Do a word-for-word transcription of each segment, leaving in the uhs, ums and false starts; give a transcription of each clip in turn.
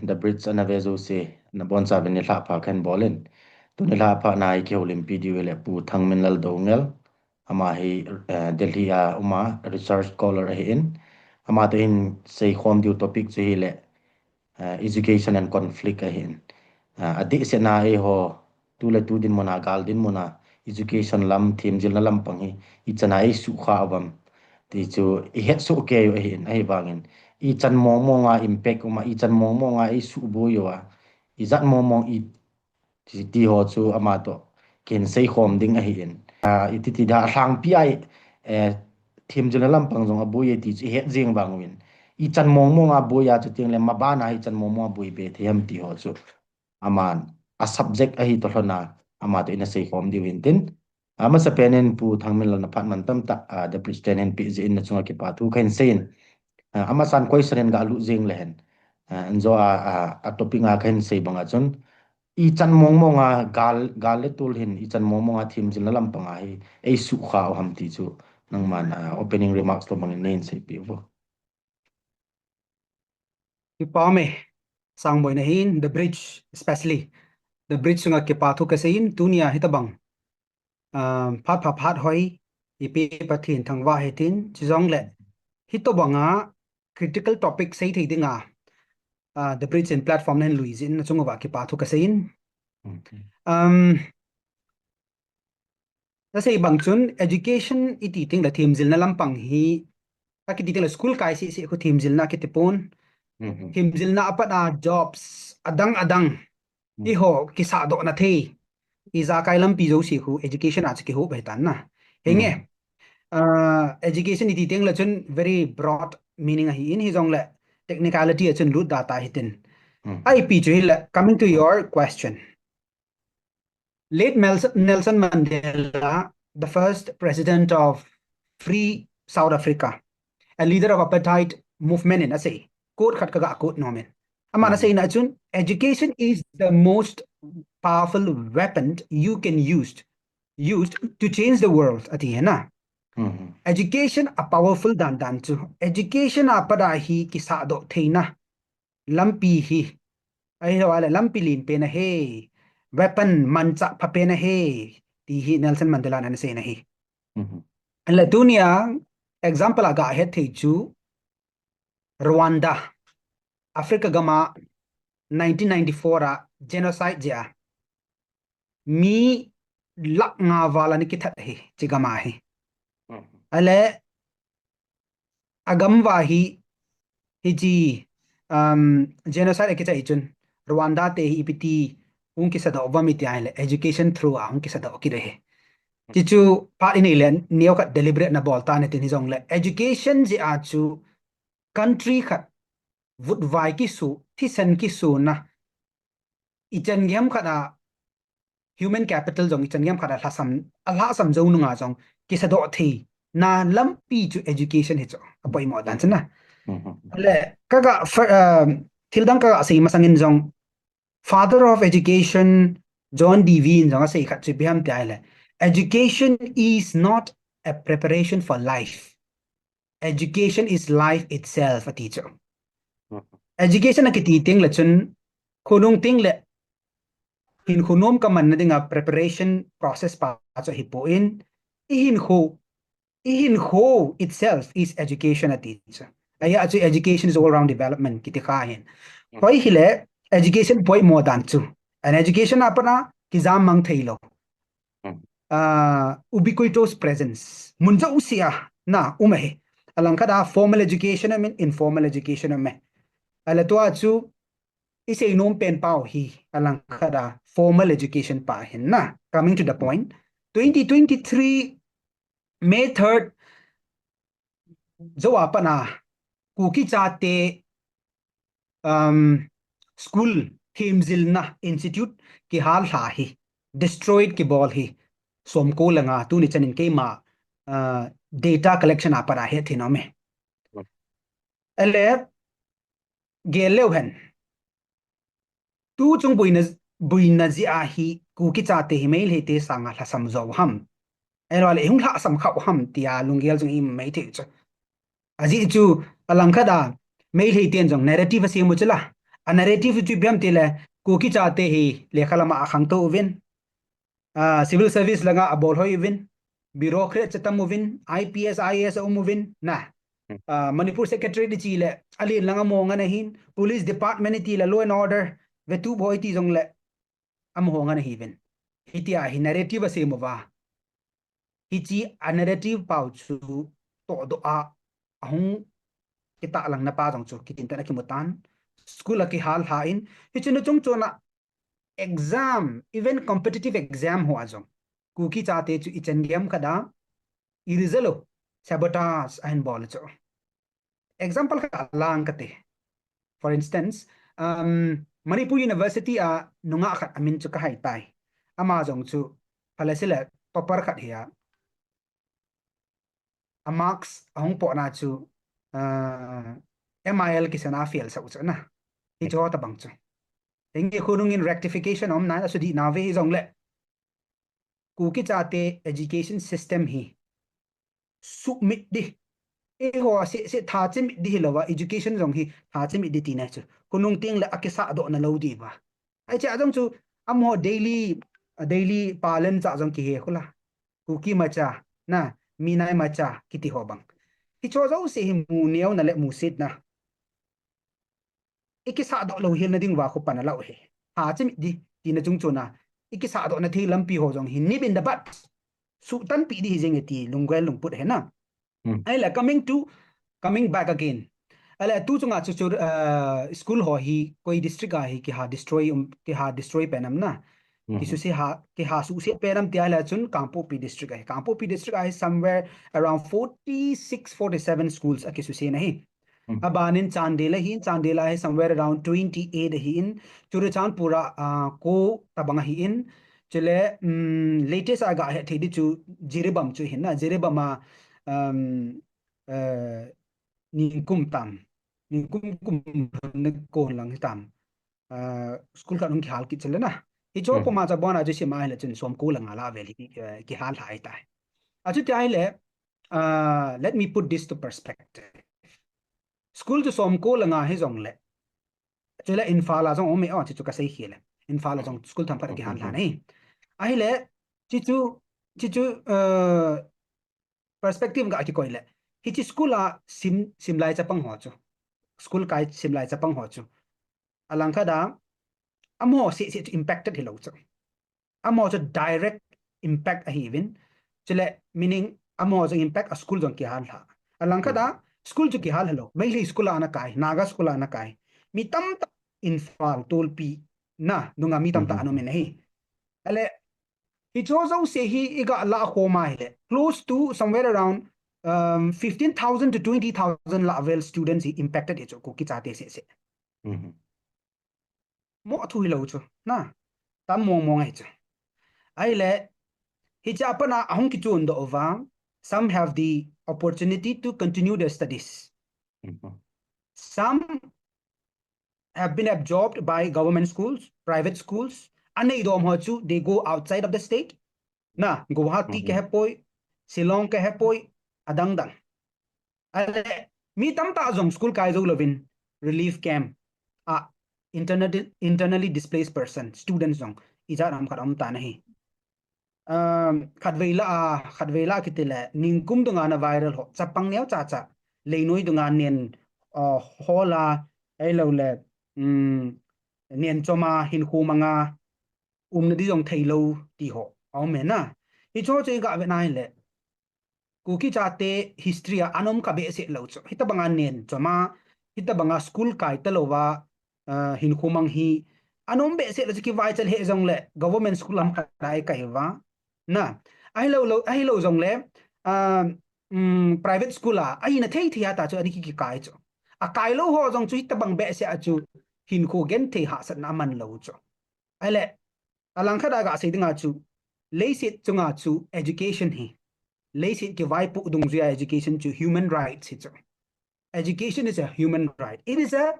The Bridge ana ve jouse, nabonchauvin nilhah pha kahin bol in. Tuni nilhah pha na hi kihoulimpi diu hile Pu Thangminlal Doungel. Ama hi, eh, Delhi a uma research scholar ahin. Ama toh hin seikhom diu topic chu hile, eh, education and conflict ahin. Eh, adehset na eiho, tu le tu dinmun a, gal dinmun a, education lam, themjilna lampang hi, ichan a eisukha uvam ti chu ihet soh kei u ahin, ahivangin, ichan mong mong a impact um a, ichan mong mong a eisuboi uva, ijat mong mong i, ti, ti ho chu ama toh kahin seikhom ding ahin. Ah, iti ti da lhangpi a, eh, themjilna lampang jong aboi e ti chu ihet jeng vang uvin. Ichan mong mong a boi a chu teng le maban a ichan mong mong a boi be thei ham ti ho chu. Aman, a subject ahi toh lhon a, ama toh ina seikhom diu hintin. Amasapen in Pu Thangminlal na phat mantam tah, ah, The Bridge ten hin peh jeh in nachunga kipa thu kahin seiyin. Ah, amasan question in galut jeng le hen. Ah, anjo a, a, a topic a kahin sei banga chun, ichan mong mong a gal, gal le tol hin, ichan mong mong a themjilna lampang a hi, eisukha u ham ti chu, nangman, ah, opening remarks toh bangin nahin seipeh uvo. Kipa me, Sangboi nahin, The Bridge, especially. The Bridge sunga kipa thu kaseiyin, tunia hitobang. Um, phat pha phat hoi, ipi Pathen thangvah hitin, chujongle, hitobanga critical topic seithei dinga, uh, The Bridge in platform nahin lui jeh in, nachung uva kipa thu kaseiyin. Okay. Um, Nasei bang chun education iti teng le themjilna lampang hi, akiti teng le school kai seh seh khu themjilna kiti pon. Mhm. Themjilna apat a jobs adang adang. Mhm. Eiho kisahdohna thei. Ijakai lampi jouse khu education a chu kihou bai tan na. Henge. Mhm. Ah, education iti teng le chun very broad meaning ahin, hijongle technicality a chun lut da ta hitin. Mhm. Ipi chu hile, coming to your question. Late Mel-, Nelson Mandela, the first president of free South Africa, a leader of apartheid movement in asei. Quote khat kaga quote nom in. Aman asei na chun, education is the most powerful weapon you can use, used to change the world, ati hi na. Mhm. Education a powerful dan dan chu. Education apat a hi kisahdoh theina lampi hi. Ahilou le lampi len pen ahi. Weapon manchah pha pen ahi. Ti hi Nelson Mandela in ana sei na hi. Mhm. Le tunia example a gahet thei chu Rwanda, Africa gam a nineteen ninety-four a genocide jeh a mi lakh nga val ana kithat hi, chi gam a hi. Mhm. Ale, agam uva hi, hichi, um, genocide akichai chun, Rwanda te hi ipi ti, hung kisadoh uvam iti ahile, education through a hung kisadoh kit u hi. Chi chu, phat inei le, neokhat deliberate nabol tan tin hijongle, education jeh a chu, country khat, vutvai kisu, thisan kisuna, ichan gei ham khat a, human capital jong ichan gei ham khat a lhasam, alhasam jou nunga jong kisadoh theina lampi chu education hi chu apoimo dan chu na. Mhm. Le, kaga, fir-, um, thildang kaga sei masang in jong, Father of Education, John Dewey in jong asei khat chu ipi ham ti ahile, education is not a preparation for life. Education is life itself, ati chu. Mhm. Education akiti teng le chun, khonung teng le, hinkho nom kaman na dinga preparation process pa chu ahipon, i hinkho, i hinkho itself is education, ati chu. Ahia chu education is all round development, kiti kha hin. Mhm. Hoi hile, education poimo dan chu. And education apat a, kijam mang thei lou. Hmm. Ah, ubiquitous presence. Mun jouse a, na, um ahi. Alangkhat a formal education aum in, informal education aum e. Ale tua chu, isei nom pen pau hi, alangkhat a formal education pa hin na. Coming to the point, twenty twenty-three, May third, jou a pat a, Kuki chate, um, school themjilna institute kihal lha hi, destroyed kibol hi, somko le nga tuni chan in keima, uh, data collection a pat a hetthei nom e. Hmm. Ale, gel leu hen. Tu chung boina, boina jeh a hi Kuki chate hi Meitei te sanga lhasam jo ham. Ahilou le hung lhasam kha u ham tia lunggel jong imaithei chu. Ajeh chu alangkhat a Meitei ten jong narrative asem u chu la. A narrative chu ipi ham tile, Kuki chate hi lekha lama akhangtou uvin, ah, civil service langa abolhoi uvin, bureaucrat atam uvin, I P S, I A S aum uvin, na. Ah, Manipur Secretariat ichi le, alen lang amaho ngen ahin, Police Department iti le, law and order, vetup ho iti jongle, amaho ngen ahiuvin. Hitia hi narrative asem uva. Hiche a narrative pau chu tohdoh a, ahung kitahlang na pa jong chu kitin tan akimu tan. School a kihal lha in, hiche nu chung chuna exam, even competitive exam ho a jong, Kuki chate chu ichen gei khat a, i result u sabotage ahin bol chu. Example khat lang kate. For instance, um, Manipur University a nungah khat amin chu kahai tai. Ama jong chu phalesile topper khat hi a, a marks ahung pohna chu, ah, M I L kisena fail sah u chu na. Hicho tabang chu. Henge khonung in rectification aum nan asudih nave hijongle, Kuki chate education system hi sumit di. Eiho sese thachimit di hilouva, education jong hi thachimit di tina chu. Khonung tengle akisahdoh na lou diuva. Hiche a jong chu amaho daily, a daily parlance a jong kihe khula. Kuki macha, na, Minai macha, kiti ho bang. Hicho jouse hi mu neona le mu setna. Ikisahdoh louhel na diuva khu pan alau hi. Thachimit di, tina chung chuna. Ikisahdoh na thei lampi ho jong hi nip in the bud. Suhtanpeh di hijeng e ti lunggel lungput ahi na. Hmm. Ahile, coming to, coming back again. Ahile, tu chunga chu, chu, uh, school ho hi, koi district a hi, kiha destroy, um, kiha destroy pen am na. Hmm. Kisuse ha, kiha suse pen am ti ahile chun Kangpokpi district ahi. Kangpokpi district ahi somewhere around forty-six, forty-seven schools akisuse na hi. Hmm. Abanin Chandel ahin, Chandel ahi somewhere around twenty-eight ahin. Churachandpur a, uh, ko tabang ahin. Chule, um, latest a gahet thei di chu Jiribam chu hin na. Jiribam a, um, eh, ningkum tam, ningkum kum ni kon lang hitam, eh, school khat hung kihal kit chule na. Hicho puma cha bona chu sima hile chun somko le nga la vel hi, eh, kihal lha tai. Achuti ahile, ah, let me put this to perspective. School chu somko le nga hijongle, chule Imphal a jong um e, oh, chuchu kasei khel e. Imphal a jong school themkhat kihal lha na hi. Ahile, chuchu, chuchu, eh, perspective ga kikoi le. Hiche school a sim, simlai chapang ho chu. School kai simlai chapang ho chu. Alangkhat a, amaho sese chu impacted hilou chu. Amaho chu direct impact ahiuvin. Chule, meaning, amaho jong impact a school jong kihal lha. Alangkhat a, school chu kihal lha lou. Meitei school a ana kai, Naga school a ana kai. Mi tamtah Imphal, Tolpi, na, dunga mi tamtah ana um in ahi. Ahile, hicho jouse hi iga la khom a hile, close to somewhere around, um, fifteen thousand to twenty thousand la vel students hi impacted hi chu Kuki chate sese. Mo thu hilou chu, na, tam mong mong ahi chu. Ahile, hiche a pat a ahung kichondoh uva, some have the opportunity to continue their studies. Some have been absorbed by government schools, private schools. Anei dom ho chu, they go outside of the state. Na, Guwahati kahe poi, Shillong kahe poi, adang dang. Ahile, mi tamtah jong school kai jou louvin relief camp a internally, internally displaced person, students jong, ijat ham khat um tan ahi. Um, khatvei la a, khatvei la kiti le, ningkum dunga na viral ho, chapang neo cha cha, leinoi dunga nen, uh, hol a, ahilou le, um, nen chom a, hinkho mang a, umna di jong theilou ti ho, aum e na. Hicho chu iga vet na hile, Kuki chate history a ana um kha behseh lou chu. Hitabanga nen chom a, hitabanga school kai talouva, ah, hinkho mang hi ana um behseh lou chu, kivaicha lheh jongle government school lam khat a ikai uva. Na, ahilou lou, ahilou jongle, ah, um, private school a, ahina thei thei a ta chu ana ki, kikai chu. Akai lou ho jong chu hitabang behseh a chu hinkho genthei hahsatna aman lou chu. Ahile, alangkhat a gasei dinga chu, leiset chunga chu education hi, leiset kivaipoh dungjuia education chu human rights hi chu. Education is a human right. It is a,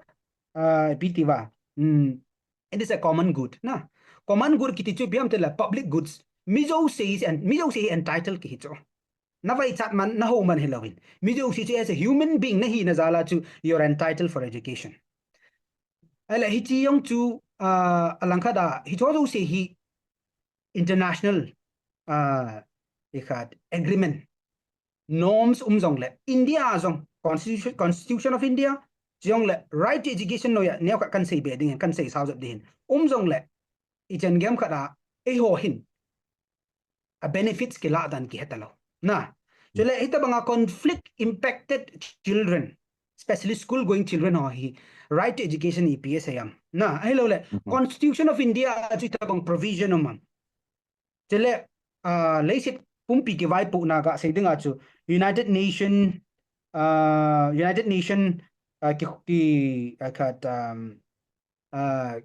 uh, ipi tiva, mm, it is a common good, na. Common good kiti chu ipi ham tile public goods. Mi jouse is en-, mi jouse hi entitled kihi chu. Na vaichat man, na hou man hilouvin. Mi jouse chu as a human being na hina jal a chu, you are entitled for education. Ahile hiche jong chu, ah, alangkhat a, hiche jouse hi international, ah, ikhat agreement, norms um jongle, India a jong, Constitution, Constitution of India, chujongle right to education noiya neokhat kahin seibe ding ahin, kahin seisao jep ding ahin. Um jongle, ichan gei khat a, eiho hin a benefits kilah dan kihe talou. Na, chule hitobanga conflict impacted children, especially school going children ho hi right to education ipi asei em. Na, ahiloule, Constitution of India a chu hitobang provision um am. Chule, ah, leiset pumpi kivaipohna gasei dinga chu United Nation, ah, United Nation, ah, ki, ki, ah, khat, um, ah,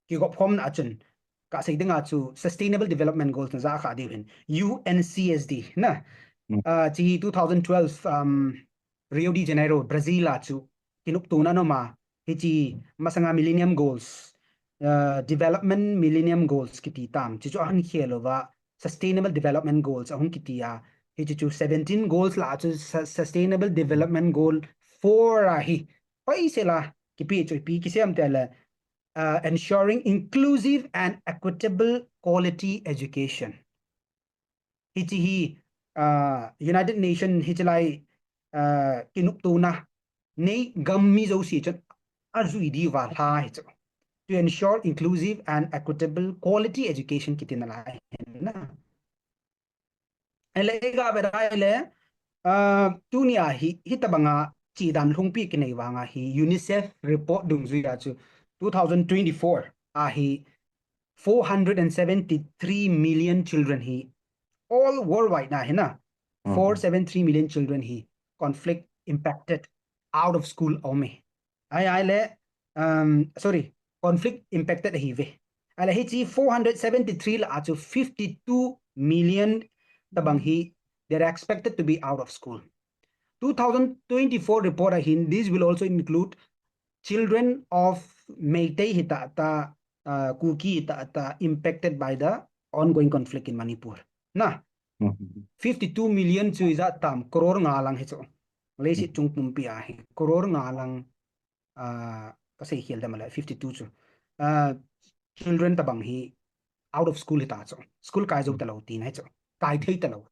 kigop khomna a chun, kasei dinga chu Sustainable Development Goals na ja kha diu ahin, U N C S D, na. Ah, hiche hi two thousand twelve, um, Rio de Janeiro, Brazil a chu kinoptona ana um a, hiche masanga Millennium Goals, ah, Development Millennium Goals kiti tam, hiche chu ahin khel uva, Sustainable Development Goals ahung kiti a, hiche chu seventeen goals lah a chu su-, Sustainable Development Goal four ahi. Hoisel a kipe chu ipi kisei em itile, uh, ensuring inclusive and equitable quality education. Hiche hi, uh, United Nation hiche lai, uh, kinoptona nei gam mi jouse chun ajui diuva lha ahi chu. To ensure inclusive and equitable quality education kiti nalai ahi na. Ahile, iga vet a ahile, ah, tunia hi, hitobanga chedan lhungpi kinei vanga hi, UNICEF report dungjuiya chu, two thousand twenty-four a hi, four hundred and seventy-three million children hi, all worldwide na hi na, four seven three million children hi, conflict impacted, out of school aume. Ahi, ahile, um, sorry, conflict impacted ahiuve. Ahile hiche four hundred seventy-three lah a chu fifty-two million tobang hi, they are expected to be out of school. Two thousand twenty-four report a hin, this will also include children of Meitei hitah tah, uh, Kuki hitah tah impacted by the ongoing conflict in Manipur. Na, fifty-two million chu ijat tam, crore nga lang hi chu. Leiset chung pumpi a hi, crore nga lang, ah, kasei khel dem le, fifty-two chu. Ah, children tobang hi out of school hita chu. School kai jou talou tina hi chu. Kai thei talou.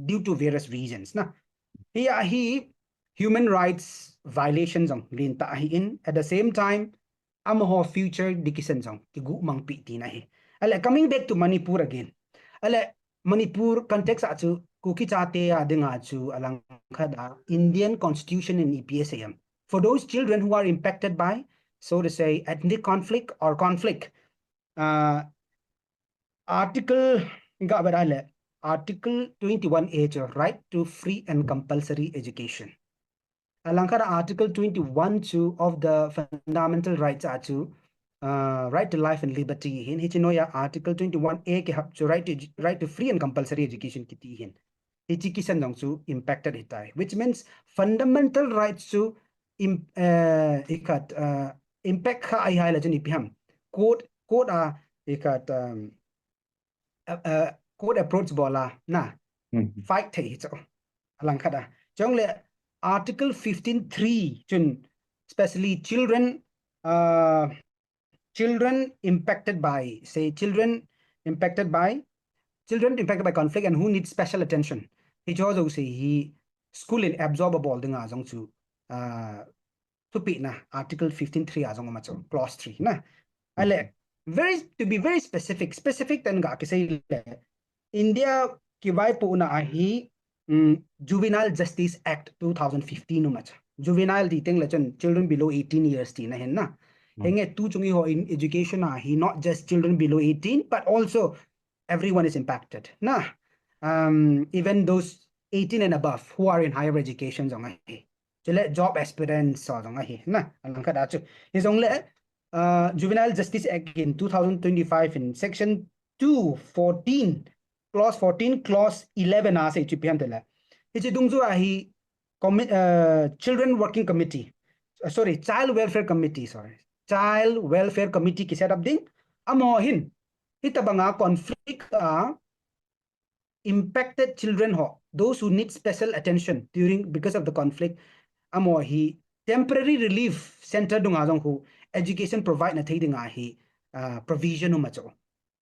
Due to various reasons na. Hi a hi human rights violation jong lentah ahin. At the same time, amaho future ding kisan jong kiguhmangpi tina ahi. Ahile, coming back to Manipur again. Ahile, Manipur context a chu Kuki chate a dinga chu alangkhat a Indian Constitution in ipi asei em. For those children who are impacted by, so to say, ethnic conflict or conflict, uh, article, ga vet a ahile, Article twenty-one A chu, right to free and compulsory education. Alangkhat a Article twenty-one chu of the fundamental rights a chu, uh, right to life and liberty ahin, hiche noiya Article twenty-one A kihap chu right to edu-, right to free and compulsory education kiti ahin. Hiche kisan jong chu impacted ahitai, which means fundamental rights chu im-, uh, ikhat, uh, impact kha ahi ahile chun ipi ham. Court, court a ikhat, um, uh, uh, court approach bol a na, fight thei hi chu. Alangkhat a. Chule Article fifteen three chun, especially children, uh, children impacted by, say, children impacted by, children impacted by conflict and who need special attention. Hiche jouse hi school in absorb abol dinga jong chu, uh, thupehna, Article fifteen three a jong um a chu, clause three na. Ahile, very, to be very specific, specific tah in ga kisei le, India kivaipohna a hi, um, Juvenile Justice Act two thousand fifteen um a chu. Juvenile ti teng le chun children below eighteen years tina ahin na. Henge tu chung eihon education a hi not just children below eighteen, but also everyone is impacted na. Um, even those eighteen and above who are in higher education jong ahi. Chule job aspirants ho jong ahi na, alangkhat a chu. Hijongle, uh, Juvenile Justice Act in two thousand twenty-five in section two fourteen, clause fourteen, clause eleven a asei chu ipi ham itile, hiche dungjui a hi commi-, uh, Children Working Committee, uh, sorry, Child Welfare Committee, sorry, Child Welfare Committee ki set up ding, amaho hin hitobanga conflict a impacted children ho, those who need special attention during, because of the conflict, amaho hi temporary relief center dunga jong khu education provide na thei dinga hi, uh, provision um a chu.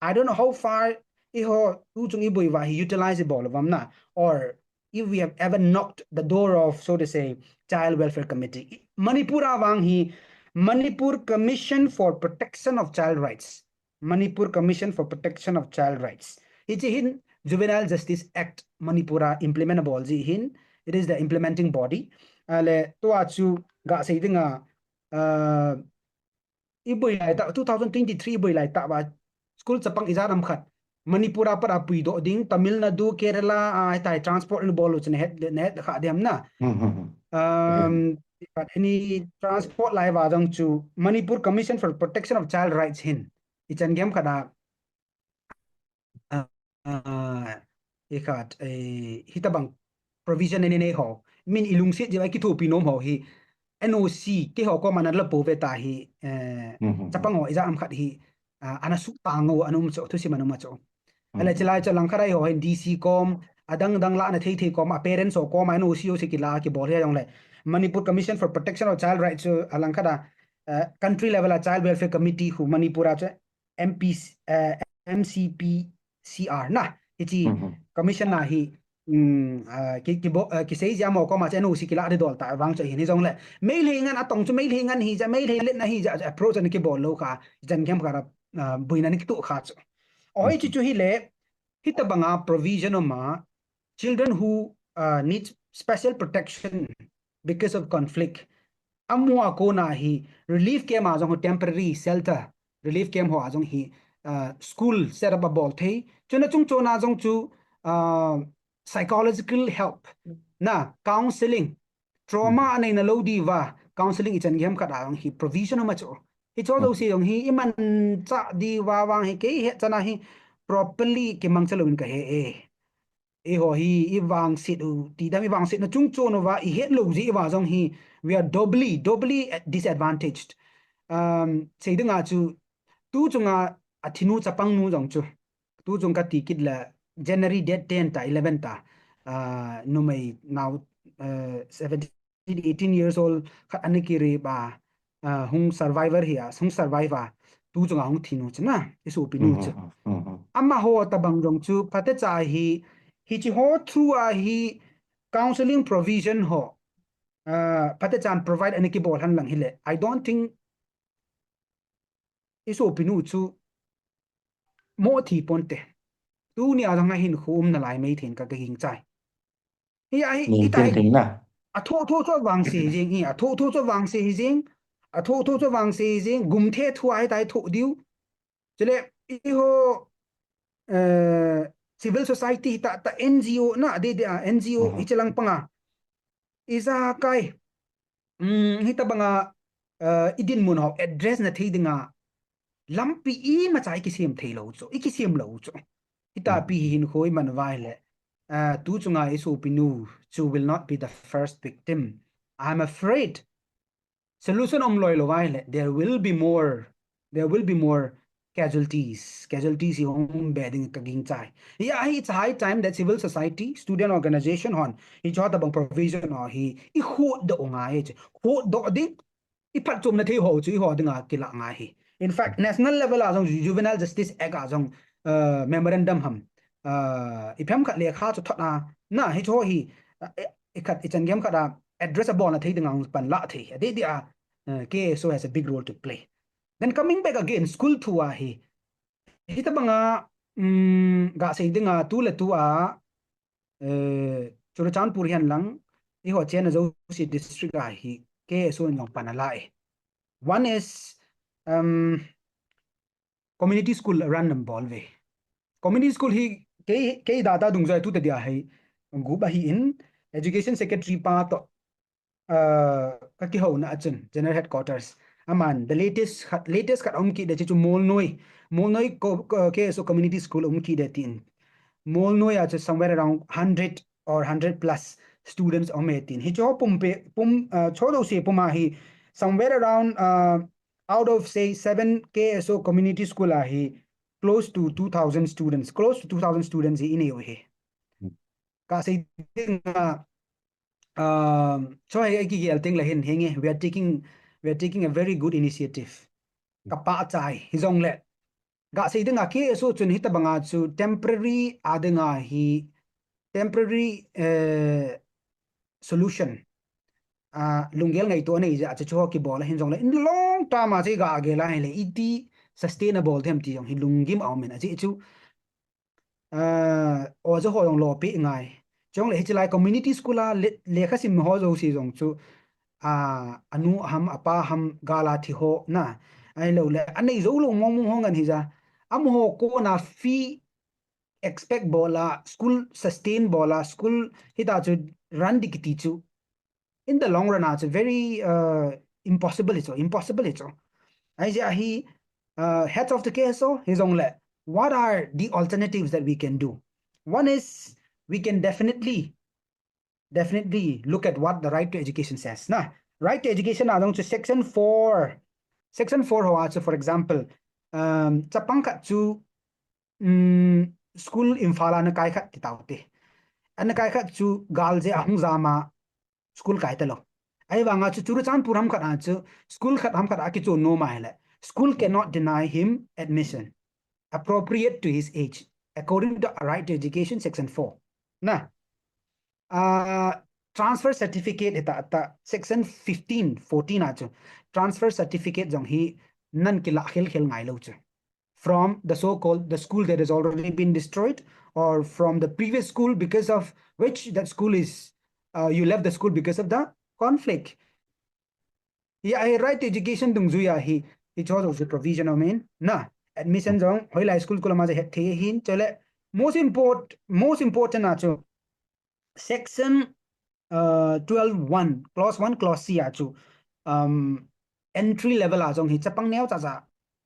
I don't know how far eiho tuchung iboi uva hi utilize ibol uvam na, or if we have ever knocked the door of, so to say, Child Welfare Committee. Manipur a vang hi Manipur Commission for Protection of Child Rights. Manipur Commission for Protection of Child Rights. Hichi hin Juvenile Justice Act Manipur a implement abol ji hin. It is the implementing body. Ale tua chu ga sei dinga, uh, iboi lai ta, two thousand twenty-three iboi lai ta ba, school chapang ijat ham khat Manipur a pat a puidoh ding, Tamil Nadu, Kerala, a, hitai transport in bol u chu nahet, nahet kha diam na. Um, any transport lai va jong chu Manipur Commission for Protection of Child Rights hin ichan gei ham khat a, uh, uh, ikhat, eh, hitabang provision nei nei ho. Min ilungset jeh a kithopi nom ho hi N O C keiho koma nala pou ve ta hi, eh, chapang ho ijat ham khat hi, ah, ana sutang u, ana um chu, thusim ana um a chu. Ale chilai chu lang khat a eiho hin D C kom, adang dang lah na thei thei kom, a parents ho kom, N O C ho se kila kibol hi jong le. Manipur Commission for Protection of Child Rights chu alang khat a, eh, country level a Child Welfare Committee khu Manipur a chu M P, eh, M C P C R na, hichi commission na hi, um, uh, ki, ki bo, uh, kisei jia mo koma chu N O C kila di dol ta vang chu hin hi jong le. Meilhei ngen atong chu Meilhei ngen hi jeh, Meilhei letna hi jeh, approach ana kibol lou kha, jan gei ham khat a, uh, boina ana kitoh kha chu. O hichi chu hile, hitabanga provision um a, children who, uh, need special protection because of conflict. Amu a kona hi relief camp a jong ho temporary shelter, relief camp ho a jong hi, uh, school set up abol thei. Chuna chungchon a jong chu, uh, psychological help, na counseling, trauma anei na lou diuva, counseling ichan gei ham khat a jong hi provision um a chu. Hicho jouse jong hi imanchah diuva vang hi kei hetchan a hi properly kimangcha lou in kahe e. Eiho hi ivangset u, tidam ivangset na chungchon uva ihet lou jeh uva jong hi, we are doubly, doubly disadvantaged. Um, sei dinga chu, tuchunga athinu chapang nu jong chu, tuchung kati kit le January date ten ta, eleven ta, uh, numei nao, uh, seventeen eighteen years old khat ana kirape a, uh, hung survivor hi a, hung survive a, tuchunga hung thinu chu na, isopinu chu. Amaho tabang jong chu, phatecha hi, hichi ho through a hi counseling provision ho, uh, phatechan provide ana kibol hen lang hile, I don't think isopinu chu mo thi ponte. Tunia jong ahinkho umna lai mei thei in ka, kagingchai. Hi a hi, hi ta hi. Atho tho chu vangse jing hi, atho tho chu vangse jing, atho tho chu vangse jing, gumthe thu a hi ta hi tho diu. Chule, eiho, eh, civil society ta, ta N G O na, de, de, ah, N G O, hiche lang panga. Ijakai, um, hitabanga, uh, idinmun ho address na thei dinga lampi imacha ikisem thei lou chu, ikisem lou chu. Hitapi hi hinkho iman uva ahile, uh, tuchunga isopinu chu will not be the first victim. I'm afraid solution um loi lou uva ahile, there will be more, there will be more casualties. Casualties hi hung be ding kagingchai. Hi a hi, it's high time that civil society, student organization hon, hicho tabang provision ho hi, ikhutdoh u ngai chu. Khutdoh ding, iphatchomna thei ho chu, eiho dinga kilah ngai hi. In fact, national level a jong, Juvenile Justice Act a jong, uh, memorandum ham, uh, iphem khat lekha chu thot a, na, hicho hi, uh, ikhat ichan gei ham khat a address abolna thei dinga hung panla thei. Adeh deh a, uh, K S O has a big role to play. Then coming back again, school thu a hi. Hitabanga, um, gasei dinga tu le tu a, uh, Churachandpur hihen lang, eiho chenna jouse district a hi, K S O in jong pan ala e. One is, um, community school run abol uve. Community school hi kei, kei data dungjuia tu tadia hi, gup ahin, education secretary pa toh, uh, kakihouna a chun, General Headquarters. Aman, the latest khat, latest khat aum kit de chu Molnoi. Molnoi ko, ko, K S O Community School aum kit de tin. Molnoi a chu somewhere around hundred or hundred plus students aum e tin. Hicho pum pe, pum, uh, cho jouse pum a hi somewhere around, uh, out of say seven K S O Community School a hi close to two thousand students, close to two thousand students hi inei u hi. Kasei dinga, um, cho hi kigel teng le hin henge, we are taking we are taking a very good initiative. Ka pah chai, hijongle. Ga sei dinga K S O chun hitabanga chu temporary a dinga hi, temporary, eh, solution. A, lunggel ngaito anei jeh a chu chu ho kibol a hin jongle. In long term a chu ga gel a hile, iti sustainable them ti jong hi lunggim a um in a chu chu. Ah, oja ho jong lopi ngai. Chuleh hiche lai community school a le, lekha sim ho jouse jong chu, ah, anu ham, apa ham, gal a thi ho na. Ahilouleh, anei jou lou mong mong ho ngen hija. Amaho kona fee expect bol a, school sustain bol a, school hita chu run ding kiti chu in the long run a chu very, uh, impossible hichu, impossible hichu. Ahijeh a hi, uh, heads of the K S O, hijongle, what are the alternatives that we can do? One is, we can definitely, definitely look at what the Right to Education says. Na, Right to Education a jong chu section four, section four ho a chu, for example, um, chapang khat chu, um, school Imphal a ana kai khat ti taute. Ana kai khat chu gal jeh a hung jam a, school kai talou. Ahivanga chu Churachandpur ham khat a chu, school khat ham khat a kichon nom ahile, school cannot deny him admission appropriate to his age, according to Right to Education, section four. Na, ah, transfer certificate hita ta, section fifteen, fourteen a chu, transfer certificate jong hi nan kilah khel khel ngai lou chu. From the so-called, the school that has already been destroyed, or from the previous school because of which that school is, uh, you left the school because of the conflict. Hiya hi Right to Education dungjui a hi, hicho jong chu provision aum in, na, admission jong, hoilai school koma jong het thei hin, chuleh, most import-, most important a chu, section, uh, twelve one, clause one, clause C a chu, um, entry level a jong hi chapang neocha cha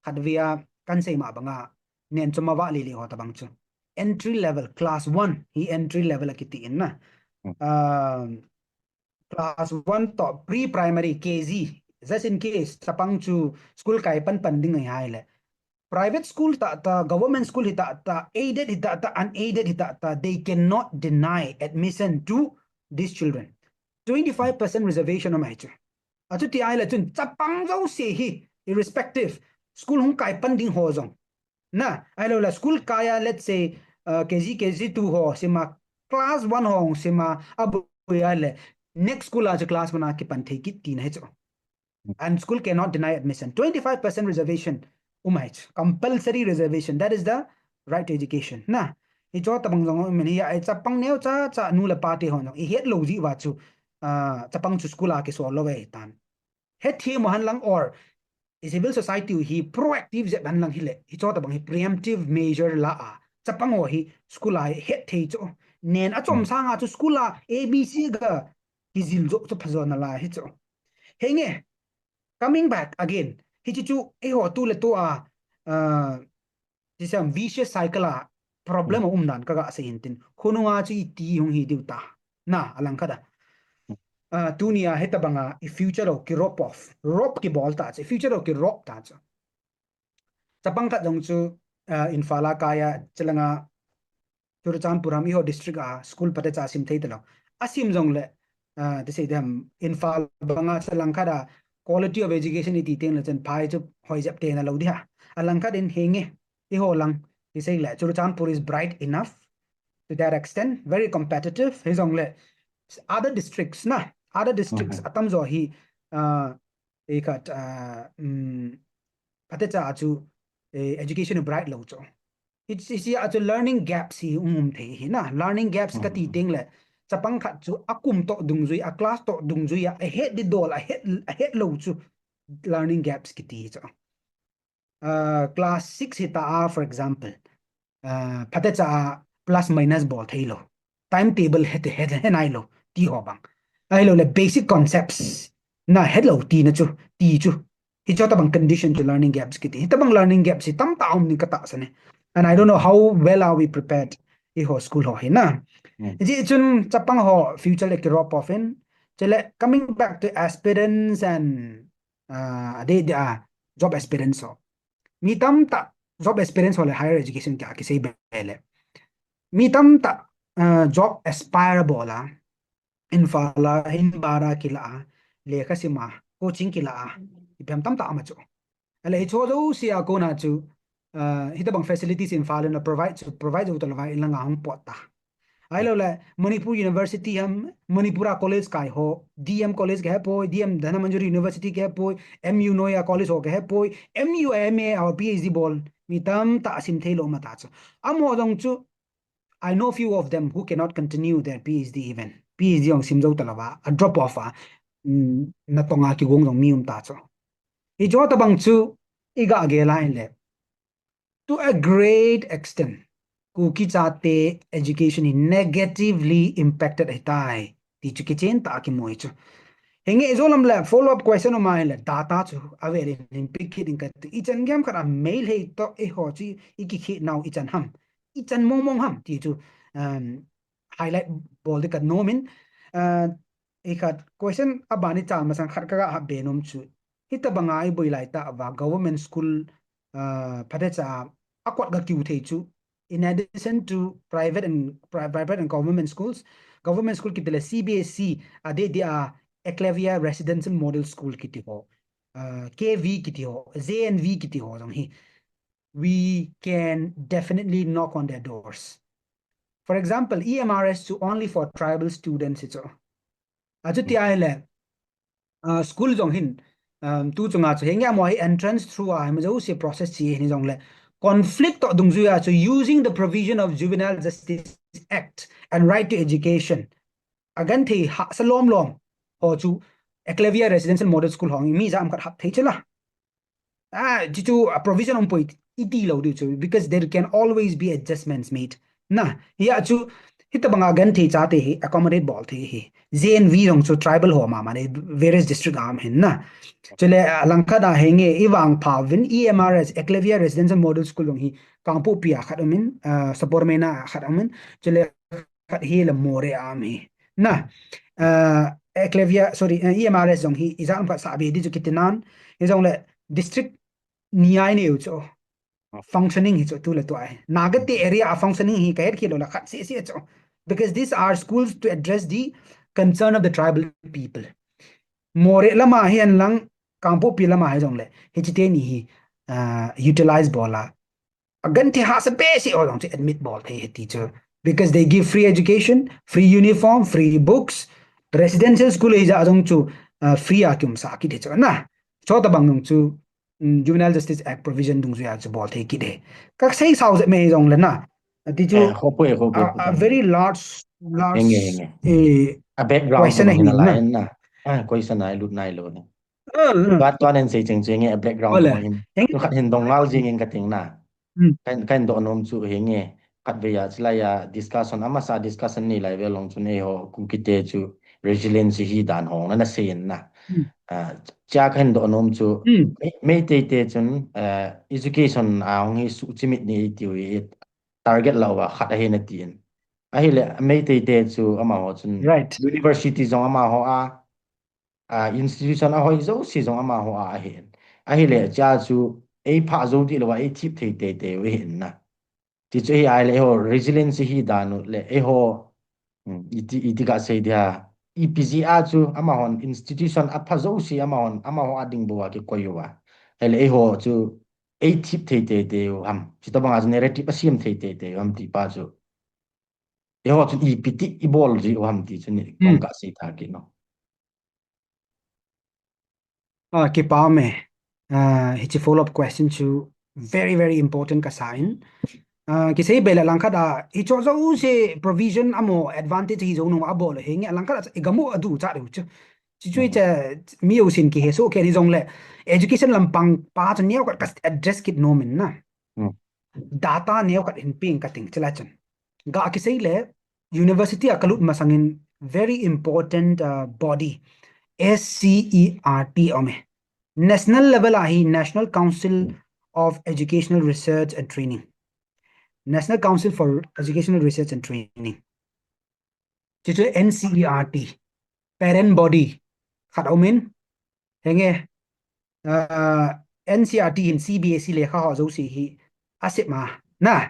khatvei a kan sei ma banga nen chom a va lili ho tabang chu. Entry level, class one, hi entry level a kiti in na. Hmm. Um, class one to pre-primary, K G, just in case, chapang chu school kai pan pan ding ahile. Private school ta ta, government school hita ta, aided hita ta, unaided hita ta, they cannot deny admission to these children. Twenty-five percent reservation aum ahi chu. Achuti ahile chun chapang jouse hi, irrespective, school hung kai pan ding ho jong. Na, ahilouleh school kai a, let's say, uh, K G, K G two ho, sima class one ho, sima aboi ahile, next school a chu class one a kipan thei kit tina hi chu. And school cannot deny admission. Twenty-five percent reservation um ahi chu. Compulsory reservation. That is the right to education. Na, hicho tabang jong um in hiya, chapang neocha cha nu le pa te ho jong i het lou jeh uva chu, ah, chapang chu school a kisol lou ve tan. Hethem u hen lang or i civil society u hi proactive jep hen lang hile, hicho tabang hi preemptive measure la a, chapang ho hi school a het thei chu. Nen achom sanga chu school a A B C ga kijil jo chu phajo nalai hi chu. Henge, coming back again, hiche chu eiho tu le tu a, ah, Tisam vicious cycle a problem a um dan kaga sei in tin. Khonunga chu iti hung hi diu ta. Na, alangkhat a. Ah, tunia hitabanga i future ho ki rob off. Rob kibol ta chu. Future ho ki rob ta chu. Chapang khat jong chu, ah, Imphal a kai a, chulanga Churachandpur ham eiho district a school phatecha sim thei talou. Asim jongle, ah, tisei dem Imphal banga chalangkhat a quality of education iti teng le chun phai chu hoi jep tena lou di ha. Alangkhat in henge, eiho lang, tisei le, Churachandpur is bright enough to that extent, very competitive. Hijongle, other districts na, other districts atamjo hi, ah, ei khat, ah, um, phatecha a chu, eh, education bright lou chu. Hiche, hiche a chu learning gaps hi um um thei hi na. Learning gaps kati teng le, chapang khat chu akum toh dungjui, a class toh dungjui a, ahet di dol, ahet, ahet lou chu learning gaps kiti chu. Ah, class six hita a, for example, ah, phatecha a plus minus bol thei lou. Timetable het, het, het nai lou, ti ho bang. Ahilouleh basic concepts na het lou tina chu, ti chu. Hicho tabang condition chu learning gaps kiti. Hitabang learning gaps hi tamtah um ding katahsan e. And I don't know how well are we prepared eiho school ho hi na. Hiche chun chapang ho future le ki rob off in. Chule coming back to aspirants and, ah, adeh deh a job aspirants ho. Mi tamtah job aspirants ho le higher education kia kisei be le. Mi tamtah, ah, job aspire bol a, Imphal a, hin bara kila a, lekha sim a, coaching kila a, ipi ham tamtah ama chu. Ahile hiche jouse a kona chu, uh, hitabang facilities Imphal in a provide chu, provide jou talou va in langa hung pot ta. Ahilou le, Manipur University ham, Manipur a college kai ho, D M College kahe poi, D M Dhanamanjuri University kahe poi, M U Noida College ho kahe poi, M U M A or P H D bol, mi tamtah asim thei lou mata chu. Amaho jong chu, I know few of them who cannot continue their P H D even. P H D jong sim jou talou va, a drop off a, mm, natong a kigong jong mi um ta chu. Hiche tabang chu, iga gel a ahile, to a great extent, Kuki chate education hi negatively impacted ahitai, ti chu kichen tah a kimu ahi chu. Henge, ijo lam le follow up question um ahile, data chu avel in hin pick kit in kati. Ichan gei ham khat a Meitei toh eiho chu ikikhet nau ichan ham, ichan mong mong ham ti chu, um, highlight bol ding kanom in, uh, ikhat question aban ichal masang khat kaga hap be nom chu. Hitabanga iboi lai tah uva government school, uh, phatecha a kot ga kiu thei chu. In addition to private and pri-, private and government schools, government school kiti le C B S E, adeh deh a Eklavya Residential Model School kiti ho, uh, K V kiti ho, J N V kiti ho jong hi, we can definitely knock on their doors. For example, E M R S chu only for tribal students hi chu. Achuti ahile, uh, school jong hin, um, tu chunga chu henge amaho hi entrance through a, hima jouse process chi hin jong le, conflict toh dungjuia chu using the provision of Juvenile Justice Act and right to education, agenthei hahsa lom lom ho chu Eklavya Residential Model School ho mi ja am khat hap thei chula. Ah, chu chu a provision um poi iti lou diu chu, because there can always be adjustments made. Na, hia chu, hitabanga genthei chate hi accommodate bol thei hi. J N V jong chu tribal ho mama nei, various district a um hin na. Chule, ah, langkhat a henge, ivangpha uvin E M R S, Eklavya Residential Model School jong hi, Kangpokpi a khat um in, ah, Sapormeina a khat um in, chule khat hi le Moreh a um hi. Na, ah, Eklavya, sorry, ah, E M R S jong hi, ijat um khat sa be di chu kiti nan, hijong le district ni a inei u chu. Functioning hi chu tu le tu ahi. Naga te area a functioning hi kahet khel lou le khat seh seh chu. Because these are schools to address the concern of the tribal people. Moreh lama hi hen lang, Kangpokpi lama hijong le, hiche teni hi, ah, utilize bol a, agenthei hahsa behseh ho jong chu admit bol thei ahi ti chu. Because they give free education, free uniform, free books, residential school hijat jong chu, ah, free a kiumsa kit hi chu na. Chutabang jong chu, mm, Juvenile Justice Act provision dungjuia chu bol thei kit hi. Kasei sao jep me jong le na. Ati chu, eh, khopoi, khopoi, a, a very large, large, henge, henge, eh, a background question ahi na. Na. Ah, question a lut nai lou na. Uh, uh. But tuan in sei cheng chu henge a background mo hin. Henge. Tu khat hin dong lal jing in kating na. Hmm. Kahin, kahin doh nom chu henge. Khatvei a, chulai a discussion, amasa discussion nei lai vel long chun eiho Kuki te chu resilience hi dan hong na na sei in na. Hmm. Ah, chea kahin doh nom chu, hmm, Mei-, Meitei te chun, ah, education a hong hi suhchimit ni tiu hi target lou a khat ahi na tin. Ahile Meitei te chu amaho chun, right, university jong amaho a, ah, institution a hoi jouse jong amaho a ahin. Ahile, hmm, chea chu eiphah jou di lou a, eithip thei teitei u ahin na. Ti chu ahi ahile, eiho resilience hi dan u le, eiho, hmm, iti, iti kasei dia, ipi jeh a chu amahon institution apha jouse amahon, amaho a ding bou a kikoi uva. Ahile, eiho chu eithip thei teitei u ham. Chutabanga chu narrative asem thei teitei u ham ti pa chu. Eiho chun ipi ti ibol ji u ham ti chu ni, hmm, kong kasei tha kit nom. Ah, kipa me. Ah, hiche follow up question chu very, very important kasa in. Ah, kisei be le langkhat a, hiche jouse provision amaho advantage hi jou nom a bol henge, langkhat a igam u aducha diu chu. Chuchu, hmm, hiche mi jousen kihe soh kei hijong le, education lampang pa chu neo khat ka address kit nom in na. Hmm. Data neo khat hin peng kating chila chun. Ga kisei le, university a kalut masang in very important, uh, body, S C E R T um e. National level a hi National Council of Educational Research and Training. National Council for Educational Research and Training. Chuchu N C E R T. Parent body. Khat um in. Henge. Ah, N C E R T hin C B S E lekha ho jouse hi asep ma. Na,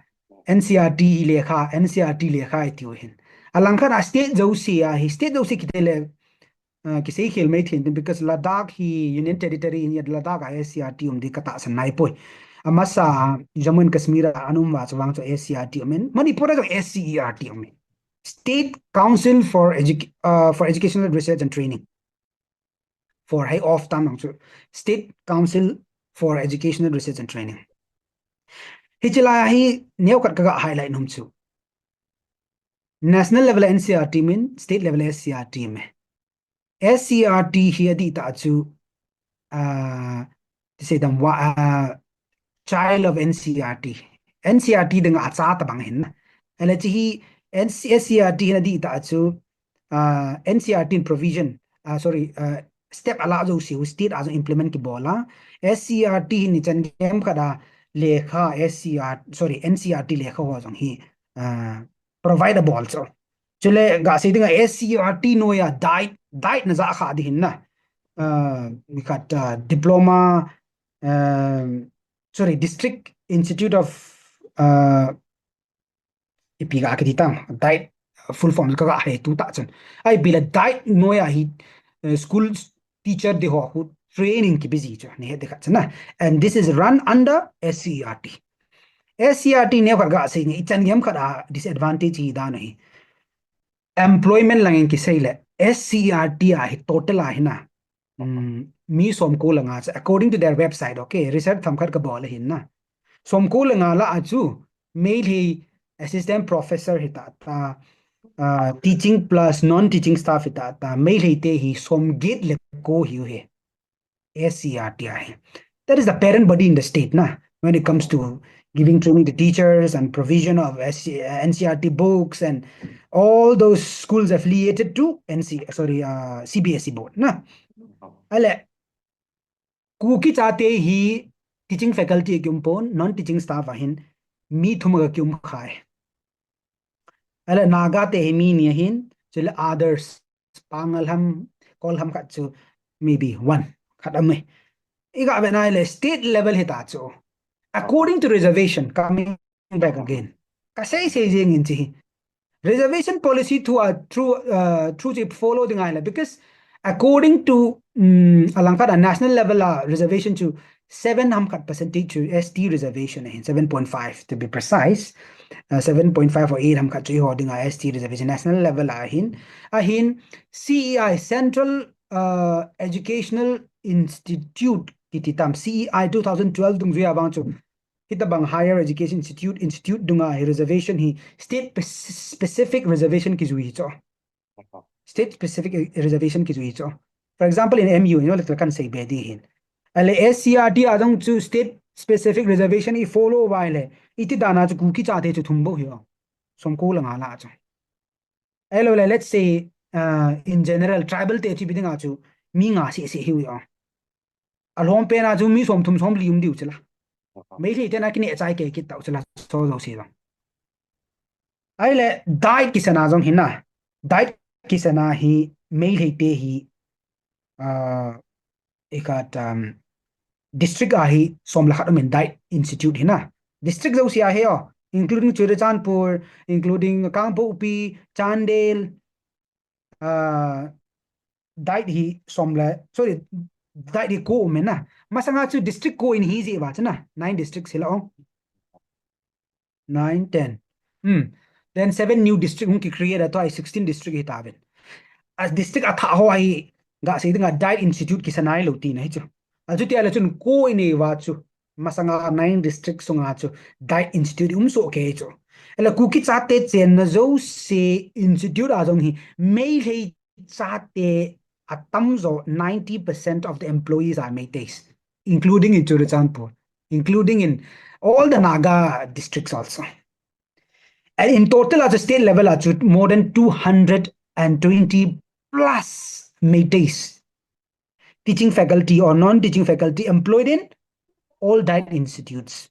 N C E R T lekha, N C E R T lekha itiu hin. Alangkhat a state jouse a hi, state jouse kiti le, uh, kisei khel mai thei in, because Ladakh hi Union Territory in, Ladakh a S C R T um di katahsan nai poi. Amasa, Jammu and Kashmir a ana um uva chu vang chu S C R T um in, Manipur a chu S C E R T um in. State Council for Educ-, uh, for Educational Research and Training. For hei off tam nang chu State Council for Educational Research and Training. Hichi lai hi neo khat kaga highlight nom chu. National level a N C E R T um in, state level a S C E R T um e. S C E R T hi adih tah chu, ah, ti sei dam va, ah, child of N C E R T. N C E R T dinga acha tabang ahin na. Ahile chi hi N C, S C E R T hin adih tah chu, ah, N C E R T in provision, ah, sorry, ah, step ala jouse u state a jong implement kibol a. S C E R T hin ichan gei khat a lekha S C E R T, sorry, N C E R T lekha ho jong hi, ah, provide abol chu. Chule, gasei dinga S C E R T noiya diet, diet na ja kha di hin na. Uh, mi khat, uh, diploma, um, sorry, District Institute of, uh, ipi ga kiti tam, diet full form kaga he tu ta chun. Ai bila diet noiya hi, uh, school teacher di ho khu training kipe ji chu, nei het di khat chu na. And this is run under S C E R T. S C E R T neo khat gasei nge, ichan gei khat a disadvantage hi dan hi. Employment langin kisei le, S C E R T a hi total a hi na. Um, mi somko le nga chu, according to their website, okay, research themkhat kabol ahin na. Somko le nga lah a chu, Meitei assistant professor hi ta ta, uh, teaching plus non-teaching staff hi ta ta, Meitei te hi somget le ko hi u hi. S C E R T a hi. That is the parent body in the state, na, when it comes to giving training to teachers and provision of S C, uh, N C E R T books and all those schools affiliated to N C, sorry, uh, C B S E board, na. Ahile, Kuki chate hi teaching faculty a kium pon, non-teaching staff a hin mi thum a kium kha e. Ahile Naga te hi mi ni ahin, chule others, Pangal ham, Kol ham khat chu maybe one, khat a um e. Iga ve na le state level hi ta chu. According to reservation, coming back again. Kasei sei jeng in chi hi. Reservation policy through, uh, through, uh, through chi follow ding ahile, because according to, um, alang khat a national level a reservation chu seven ham khat percentage chu S T reservation ahin, seven point five to be precise. Uh, seven point five or eight ham khat chu eiho dinga S T reservation national level a ahin. Ahin C E I, Central, uh, Educational Institute kiti tam, C E I two thousand twelve dungjuia vang chu hitabang higher education institute, institute dunga hi reservation hi state pes-, specific reservation kijui hi chu. State specific, eh, reservation kijui chu. For example, in M U, you know, like, kan sei be di hin. Ahile S C E R T a jong chu state specific reservation i follow uva ahile, iti dan a chu Kuki chate chu thum bou hi o. Somko le nga lah a chu. Ahilou le, let's say, uh, in general, tribal te chu ipi dinga chu mi nga seh seh hi u o. Alhom pen a chu mi somthum somli um diu chu la. Meitei te na kineh chai kei kit tau chu la, so jouse jong. Ahile, diet kisan a jong hi na. Diet kisan a hi Meitei te hi, ah, ikhat, um, district a hi som le khat um in diet institute hi na. District jouse a hi o, including Churachandpur, including Kangpokpi, Chandel, ah, diet hi som le, sorry, diet hi ko um in na. Masanga chu district ko in hi jeh uva chu na, nine districts hi la ong. Nine, ten. Hmm. Then seven new district hung ki create a, tua hi sixteen district hi ta ven. A district athah ho hi gasei dinga diet institute kisan nai lou tina hi chu. Achuti ahile chun ko i nei uva chu. Masanga nine district sunga chu diet institute um soh kei chu. Ahile Kuki chate chenna jouse institute a jong hi Meitei chate atamjo ninety percent of the employees are Meiteis, including in Churachandpur, including in all the Naga districts also. And in total, at the state level, at more than two hundred and twenty plus Meiteis, teaching faculty or non-teaching faculty, employed in all diet institutes.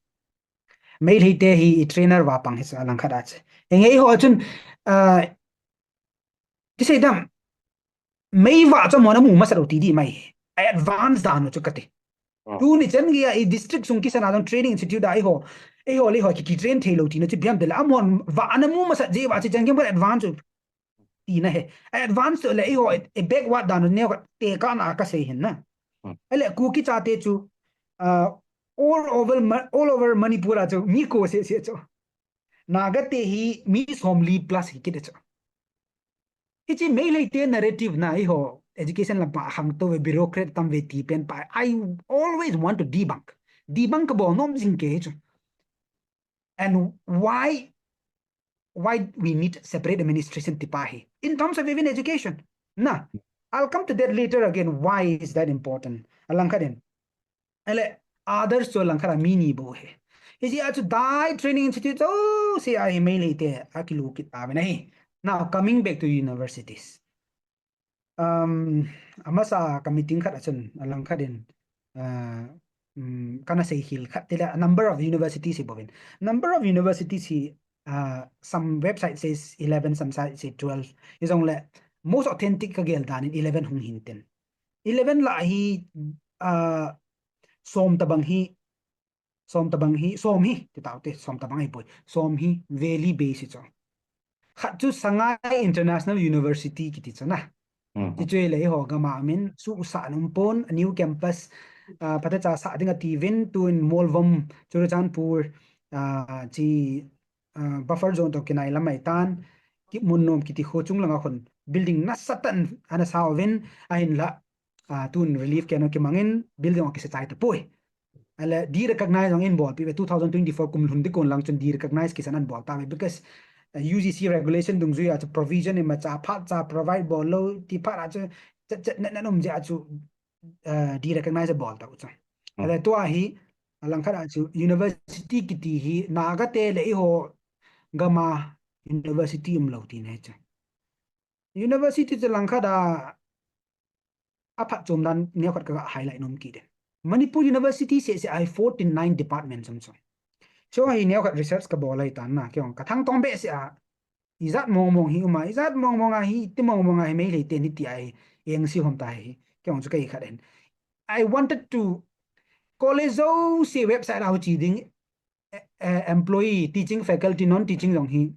Meitei te hi i trainer uva pang hi sa lang khat a che. Henge eiho chun, uh, ti sei dam, mei va chu amon amu masat u ti di mai. A advance dan u chu kati. Ah. Tuni chan geiya i district sung kisan a jong training institute a eiho, eiho le eiho ki, ki train thei lou tina chu biam de la, amon va ana mu masat jeh uva chu chan geiya advance u tina he. Advance le eiho, e backward dan neo ka te ka na ka sei hin na. Hmm. Ele Kuki chate chu, ah, all over Ma-, all over Manipur a chu mi ko sese chu. Naga te hi mi somli plus hi kit chu. Hichi Meitei te narrative na eiho education lam pa hang to ve bureaucrat tam ve ti pen pa. I always want to debunk. Debunk ka bol nom jing ke chu. And why, why we need separate administration ti pa hi. In terms of even education. Na, I'll come to that later again. Why is that important? Alang khat in. Ele, others chu alang khat a mi ni bou he. Hichi a chu dai training institute chu, si a hi Meitei te, a kilu kit a ve na hi. Now, coming back to universities. Um, amasa ka meeting khat a chun, alang khat in, uh, um, kana sei hil khat tila, number of universities hi bou vin. Number of universities hi, uh, some website says eleven, some site say twelve. Hijong le, most authentic ka gel dan in eleven hung hin tin. Eleven la hi, uh, som tabang hi, som tabang hi, som hi, ti tau te, som tabang hi poi. Som hi, valley base chu. Khat chu Sangai International University kiti chu na. Hmm. Ti chu le eiho gam a min, su sa num pon, a new campus, uh, pate cha sa ding a ti vin, tu in Molvom, Churachandpur, uh, chi, uh, buffer zone to kinai lam mai tan, ki mun nom kiti ho chung langa khun, building nasa tan, ana sa vin, ahin la, uh, tun relief keno kimangin, building o kisa chai ta poi. Ele derecognize jong in bol pi ve two thousand twenty-four kum lhun ding kon lang chun derecognize kisan an bol ta ve because, uh, U G C regulation dungjui a chu provision ima cha phat cha provide bol lo ti phat a chu chet chet na na um je a chu, uh, derecognize bol ta u chu. Hmm. Ele tua hi alang khat a chu university kiti hi Naga te le eiho gam a university um lo ti ne chu. University chu lang khat a a phat chom dan neo khat ka highlight nom kit e. Manipur University seh seh a hi forty-nine departments um chu. Chu hi neo khat research ka bol lai tan na, kei jong ka thangtom behseh a, ijat mong mong hi um a, ijat mong mong a hi, iti mong mong a hi Meitei te ni ti a hi, eng si hom ta hi, kei jong chu ka hi khat in. I wanted to college jouse website a ho chi ding, eh, eh, employee, teaching faculty, non-teaching jong hi,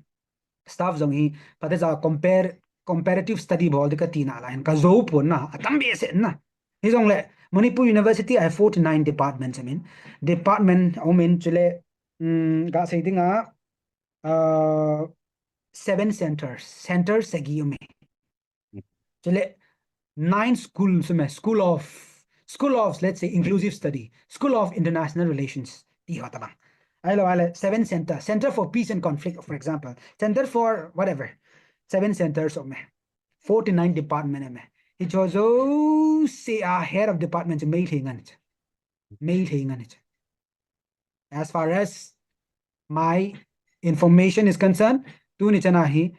staff jong hi, pate cha compare, comparative study bol ding ka tina la hin ka jou pon na, atam behseh na. Hijong le, Manipur University a hi forty-nine departments um in, department um in chule, um, ka sei ding a, uh, seven centers, centers sagi um e. Chule nine schools um e, School of, School of, let's say, Inclusive Study, School of International Relations, ti ho tabang. Ahilou le, seven center, Center for Peace and Conflict, for example, Center for whatever, seven centers um e, forty-nine department um e. Hicho jouse a head of department chu Meitei ngen chu. Meitei ngen chu. As far as my information is concerned, tuni chan a hi,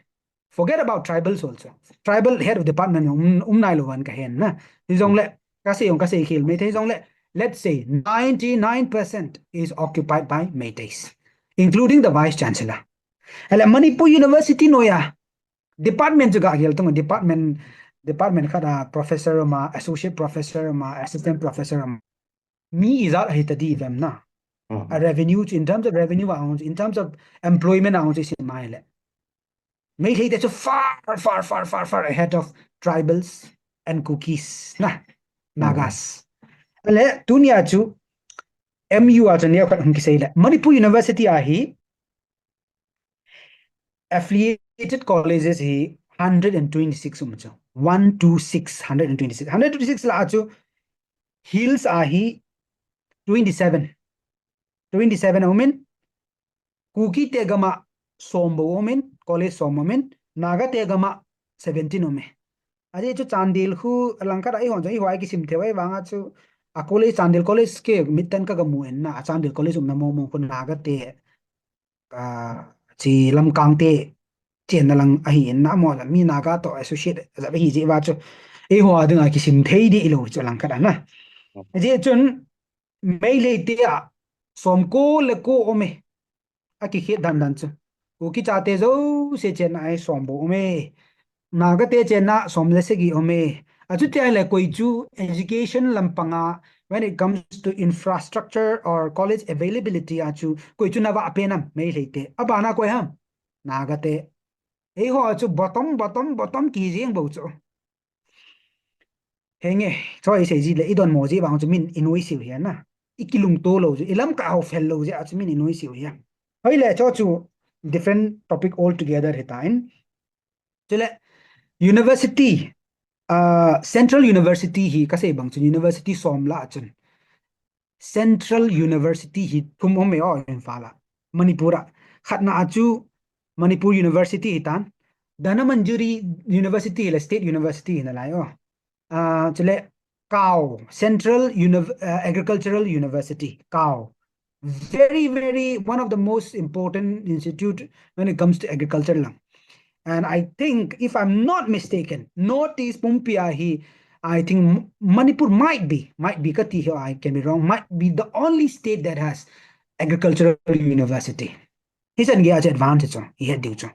forget about tribals also. Tribal head of department um, um nai lou vin ka hen na. Hijong le, ka sei jong ka sei khel Meitei jong le, let's say ninety-nine percent is occupied by Meiteis, including the vice chancellor. Ahile Manipur University noiya department chu ga gel tung, department, department khat a professor um a, associate professor um a, assistant professor um a. Mi ijat ahi ta di vem na. Hmm. A revenue chu, in terms of revenue a hung chu, in terms of employment a hung chu, isi mai le. Meitei te chu far, far, far, far, far ahead of tribals and Kukis na, Nagas. Hmm. Ahile, tunia chu M U a chu neo khat hung kisei le. Manipur University a hi, affiliated colleges hi hundred and twenty-six um chu. One two six, hundred and twenty-six. Hundred twenty-six la chu Hills a hi twenty-seven. Twenty-seven a um in, Kuki te gam a som bou um in, college som um in, Naga te gam a seventeen um e. Ajeh chu Chandel khu alangkhat a eihon jong eiho a kisim thei u ahi vang a chu a college, Chandel College kei mittah in ka ga mu in na, a Chandel College umna mong mong khu Naga te, a, chi Lamkang te chenna lang ahi in na, mo mi Naga to associate jep ahi jeh uva chu eiho a dinga kisim thei deh lou chu alangkhat a na. Ajeh chun Meitei te a som ko le ko um e. A kikhet dan dan chu. Kuki chate jouse chenna a hi som bou um e. Naga te chenna som le sagi um e. Achuti ahile koi chu education lampang a, when it comes to infrastructure or college availability a chu, koi chu na vah pen ham, Meitei te. Abana koi ham? Naga te. Eiho chu bottom, bottom, bottom kijeng bou chu. Henge, choi sei ji le, i donmo ji vang chu min i nuisiu hi na. I kilungto lou ji, i lamkai ho fel lou ji a chu min i nuisiu hi. Hoi le, cho chu different topic altogether hi ta in. Chule, university, uh, Central University hi ka sei bang chun university som la chun. Central University hi thum om e o Imphal a. Manipur a. Khatna a chu Manipur University hi tan. Dhanamanjuri University hi le State University hi na lai o. Uh, chule, CAU, Central Univ uh, Agricultural University, CAU. Very, very, one of the most important institute when it comes to agriculture lang. And I think, if I'm not mistaken, Northeast pumpi a hi, I think M- Manipur might be, might be, kati hi, I can be wrong, might be the only state that has agricultural university. Hichan gei a chu advantage chu, i het diu chu.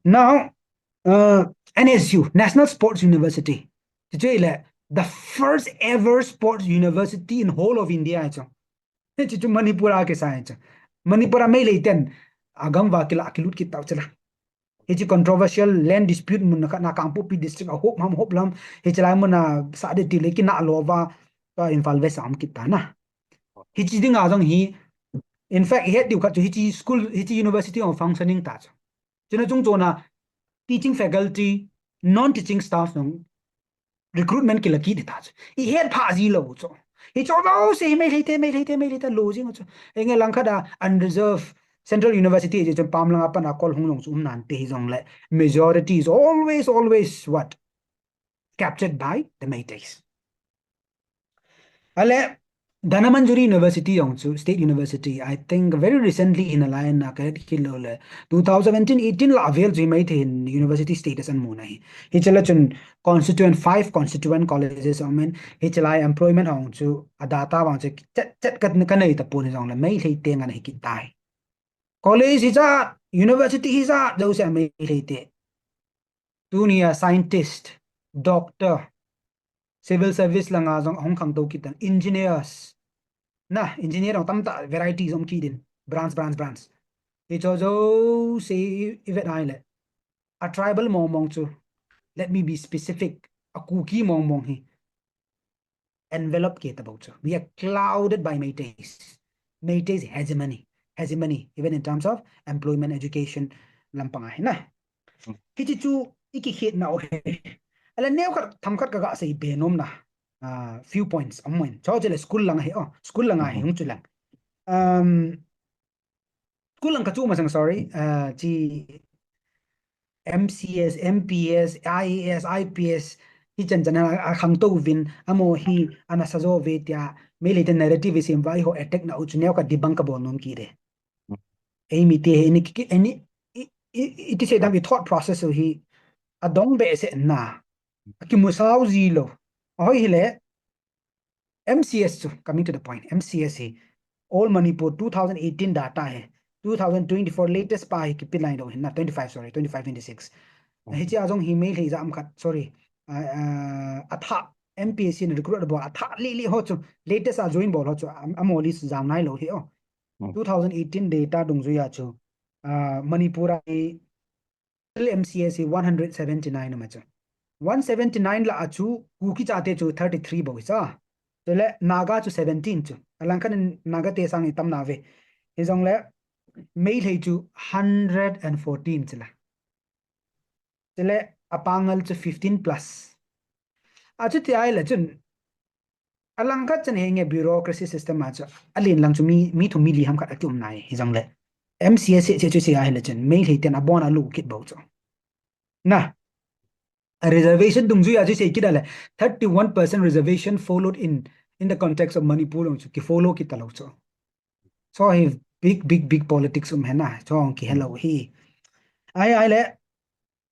Now, uh, N S U, National Sports University. Chu chu le, the first ever sports university in whole of India chu. Hichi chu Manipur a kisai chu. Manipur a Meitei ten, a gam va kila kilut kit tau chu la. Hichi controversial land dispute mun khat na Kangpokpi district a hop ham hop lam. Hichi lai mun a sa de ti le kina lo va, ka Imphal West a um kit ta na. Hichi ding a jong hi, in fact, i het diu khat chu hichi school, hichi university of functioning ta chu. Chuna chung chona teaching faculty, non-teaching staff nung recruitment kila kit ta chu. I het pha ji lo chu. Hi cho lo se Meitei te, Meitei te, Meitei te lo jing chu. Enge lang khat a unreserved Central University ji chu pam lang a pan a kol hung long chu um nan te hi jong le. Majority is always, always what? Captured by the Meiteis. Ale, Dhanamanjuri University jong chu, State University, I think very recently in a line na ka het kilo le, two thousand seventeen eighteen la avel chu Meitei hin university status an mu na hi. Hichi la chun constituent, five constituent colleges amen, hichi la employment hong chu, a data vang chu, chet, chet ka, ka nei ta pon jong le, Meitei te ngan hi kit tai. College hi cha, university hi cha, jo se Meitei te. Tunia scientist, doctor, civil service langa jong hong khangtou kit tan, engineers. Na, engineer jong tamtah varieties um kit din, branch, branch, branch. Hicho jo se i vet ai le. A tribal mong mong chu. Let me be specific. A Kuki mong mong hi. Envelop kit ta bou chu. We are clouded by Meiteis. Meiteis hegemony. Hegemony, even in terms of employment, education, lampang a hi na. Hichi chu i kikhetna u hi. Ala neo khat tham khat ka ga sei be nom na. Uh, few points. Amoin. Cho chele school lang hi. Oh, school lang hi. Hung chu lang. Um, school lang ka chu masang, sorry. Uh, chi M C S, M P S, I A S, I P S, hi chan chan a, a khangtou vin, amo hi ana sa jo ve tia, Meitei te narrative sem vai ho attack na u chu neo ka debunk ka bol nom kit e. Ei mi te he ni ki, ei ni, i, i, i ti se dam i thought process u hi, a dong be se na, a kimu sao ji lo. A hoi hi le, M C S chu, coming to the point, M C S hi, All Manipur two thousand eighteen data hi, two thousand twenty-four latest pa hi kipi lai do hin na, twenty-five, sorry, twenty-five, twenty-six. Hichi a jong hi Meitei jam khat, sorry, uh, uh, a tha, M P S C na recruit bol a tha li li ho chu, latest a join bol ho chu, am, amo list jam nai lo hi o. Two thousand eighteen data dungjuia chu, uh, Manipur a hi, M C S hi one hundred seventy-nine ama chu. One seventy-nine la a chu, Kuki chate chu thirty-three bou hi cha. Chule Naga chu seventeen chu. Alang khan Naga te sang i tam na ve. Hi jong le, Meitei chu hundred and fourteen chu la. Chule, a Pangal chu fifteen plus. A chu ti ai la chun, a lang khat chan he nge bureaucracy system a chu, a len lang chu mi, mi thum mi li ham khat a ki um nai, hi jong le. M C S se, se chu se a hi le chun, Meitei ten a bon a lu kit bou chu. Na, a reservation dungjuia chu se kit a le, thirty-one percent reservation followed in, in the context of Manipur chu, ki follow kit ta lo chu. So hi big, big, big politics um hi na, so ki hello hi. Ai, ai le,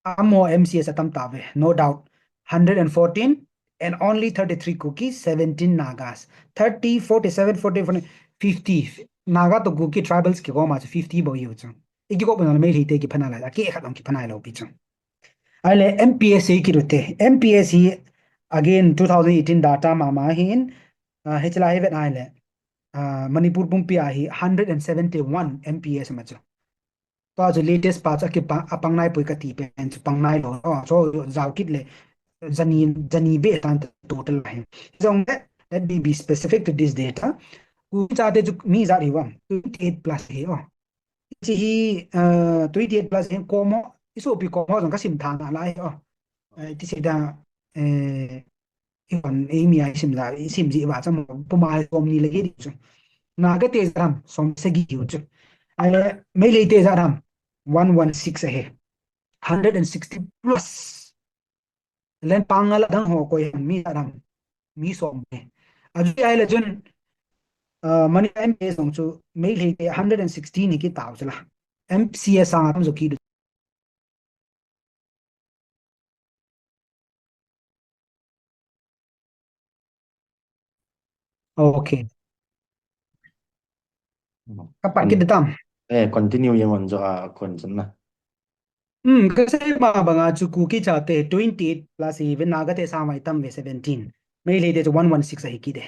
amo M C S a tam ta ve, no doubt. Hundred and fourteen and only thirty-three Kuki, seventeen Nagas. Thirty, forty-seven, forty, forty, fifty. Naga to Kuki tribals ki goma chu fifty bou yu chu. I ki go pa na Meitei te ki phana la, a ki khat ong ki phana lo pi chu. Ai le M P S hi ki ru te. M P S hi again two thousand eighteen data mama hin, uh, hichi la hi vet ai le. Uh, Manipur pumpi a hi hundred and seventy-one M P S ama chu. Tua chu latest pa chu akipang, apang nai poi kati pen chu pang nai lou. Oh, so jao kit le jani, jani be tan total ahi. Jong le, let me be specific to this data. Kuki chate chu mi ijat hiuvam, twenty-eight plus hi, oh. Hiche hi, uh, twenty-eight plus hi komo, isopi komo jong kasim tha nalai, oh. Eh, ti sei da, eh, Ihon, eimi a isim la, isim ji uva chu mo, puma som ni le kit ding chu. Naga te jat ham, som sagi hiu chu. Ahile, Meitei te jat ham, one one six ahi. Hundred and sixty plus. Len Pangal adang ho koi ham, mi jat ham, mi som ahi. Achuti ahile chun, uh, Manipur M P S jong chu, Meitei te hundred and sixteen hi kitau chu la. M C S sanga tam jo kit. Okay. Hmm. Ka pat kit tam. Eh, continue jeng un jo a kon chun na. Hmm, kasei ma banga chu Kuki chate twenty-eight plus hi ve, Naga te sanga itam ve seventeen. Meitei te chu one one six ahi kit e.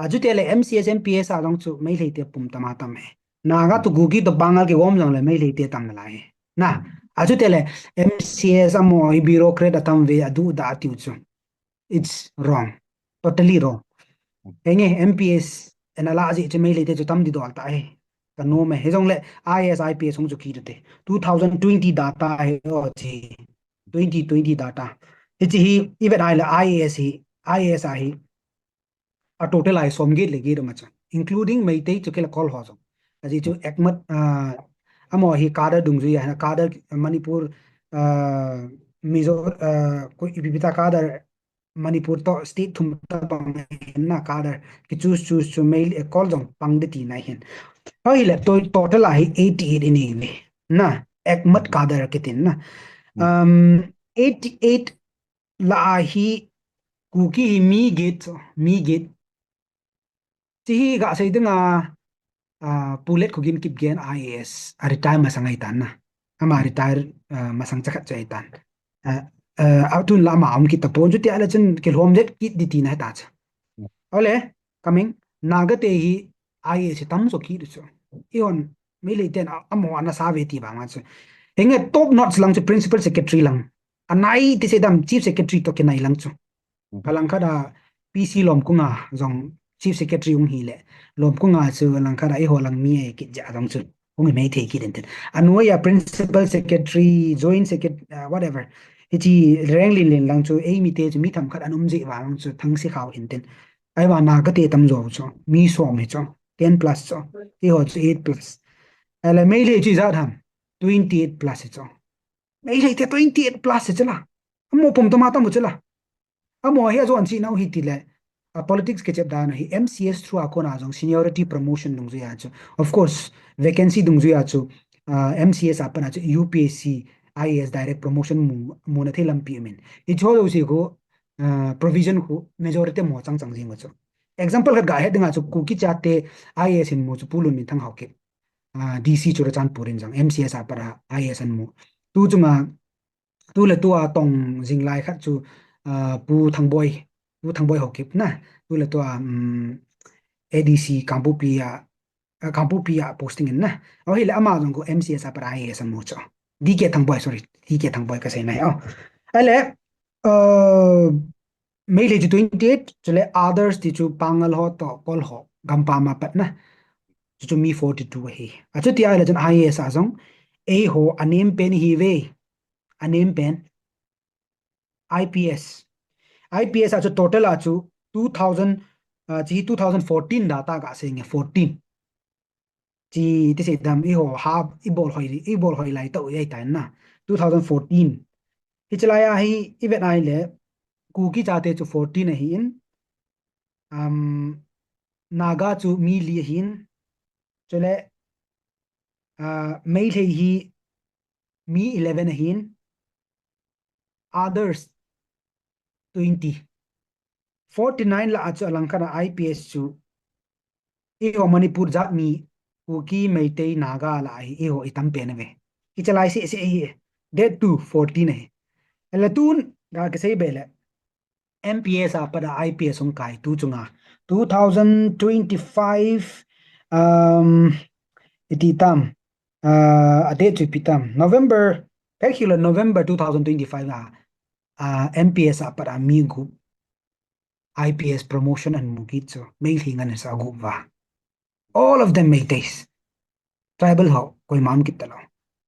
Achuti le M C S, M P S a jong chu Meitei te pum tam a tam e. Naga to Kuki to Pangal kivom jong le Meitei te tam nalai e. Na, achuti le M C S amaho hi bureaucrat atam ve, adu da atiu chu. It's wrong. Totally wrong. Henge, M P S, ena la ji chu Meitei te chu tam di dol ta e. Ka nom e. Hijong le I A S, I P S hung chu kit u te. Two thousand twenty data ahi, oh, chi. Twenty twenty data. Hiche hi, even I le I A S hi, I A S ahi. A total ahi som get le get ma chu, including Meitei chu kila Kol ho jong. Ajeh chu ekmat, ah, amaho hi cadre dungjui a, cadre Manipur, ah, Mizo, ah, ko ipi ipi ta cadre Manipur to state thum tabang na cadre ki choose choose chu Meitei, eh, Kol jong pang de tina hin. Ahile to total ahi eighty-eight ini ni. Na, ekmat cadre kitin na. Hmm. Um, eighty-eight la ahi Kuki hi mi get, mi get. Chi hi ga sei dinga, ah, Pu Letkhogen Kipgen I A S, a retire masang ahi tan na. Ama retire, ah, masang chakhat chu ahi tan. Ah, ah, atun la ama um kit tapon chuti ahile chun kilhom let kit di tina ahi ta chu. Ole, coming, Naga te hi I A S hi tam jo kit u chu. Ihon, Meitei ten a, amaho ana sa ve ti banga chu. Henge top notch lang chu principal secretary lang. Anai ti sei dam chief secretary to kinai lang chu. Hmm. Alangkhat a P C Lomkunga jong chief secretary hung hi le. Lomkunga chu alangkhat a eiho lang mi ahi kit jeh a jong chu. Hung hi mei thei kit intin. Anoi a principal secretary, joint secret-, ah, whatever. Hiche rank lin lin lang chu eimi te chu mi themkhat ana um jeh vang chu Thangsikhao hintin. Ahivang Naga te tam jo chu. Mi som hi chu. Ten plus chu. Eiho chu eight plus. Ahile Meitei chu ijat ham. Twenty-eight plus hi chu. Meitei te twenty-eight plus hi chu la. Amaho pum tam a tam u chu la. Amaho hi ajon chih nau hi ti le, a politics kichep dan a hi M C S through a kona jong seniority promotion dungjui a chu. Of course, vacancy dungjui a chu, ah, M C S a pat a chu U P S C, I A S direct promotion mu, muna thei lampi um in. Hicho jouse khu, ah, provision khu majority mo chang chang jing u chu. Example khat ga het dinga chu Kuki chate I A S in mu chu Pu Lunminthang Haokip. Ah, D C Churachandpur in jong M C S a pat a I A S an mu. Tu chunga tu le tua tong jing lai khat chu, ah, Pu Thangboi, Pu Thangboi Haokip na, tu le tua, um, A D C Kangpokpi a, ah, Kangpokpi a posting in na. Ahile ama jong khu M C S a pat a I A S amu chu. D K Thangboi, sorry, D K Thangboi kasei nai. Oh. Ahile, uh, Meitei chu twenty-eight, chule others ti chu Pangal ho to Kol ho, gampam a pat na. Chu chu mi forty-two ahi. Achuti ahile chun I A S a jong, eiho anem pen ihiuve. Anem pen. I P S. I P S a chu total a chu two thousand, ah, chi two thousand fourteen data ga sei nge, fourteen. Chi ti sei dam eiho ha, ibol hoi, ibol hoi lai tau ahi tan na. Two thousand fourteen. Hiche lai a hi, ivet ahile, Kuki chate chu fourteen ahin. Um, Naga chu mi li ahin. Chule, ah, Meitei hi mi eleven ahin. Others twenty. Forty-nine la a chu alangkhat a I P S chu eiho Manipur jat mi Kuki, Meitei, Naga la hi eiho itam pen uve. Hiche lai seh seh hi. That too fourteen ahi. Ahile tun ga kasei be le M P S a pat a I P S hung kai tu chunga. Two thousand twenty-five, um, iti tam. Uh, a date chu ipi tam. November, kakhil November two thousand twenty-five a, uh, M P S a pat a mi gup I P S promotion amu kit chu. Meitei ngen sa gup va. All of them Meiteis. Tribal ho, koima um kit talou.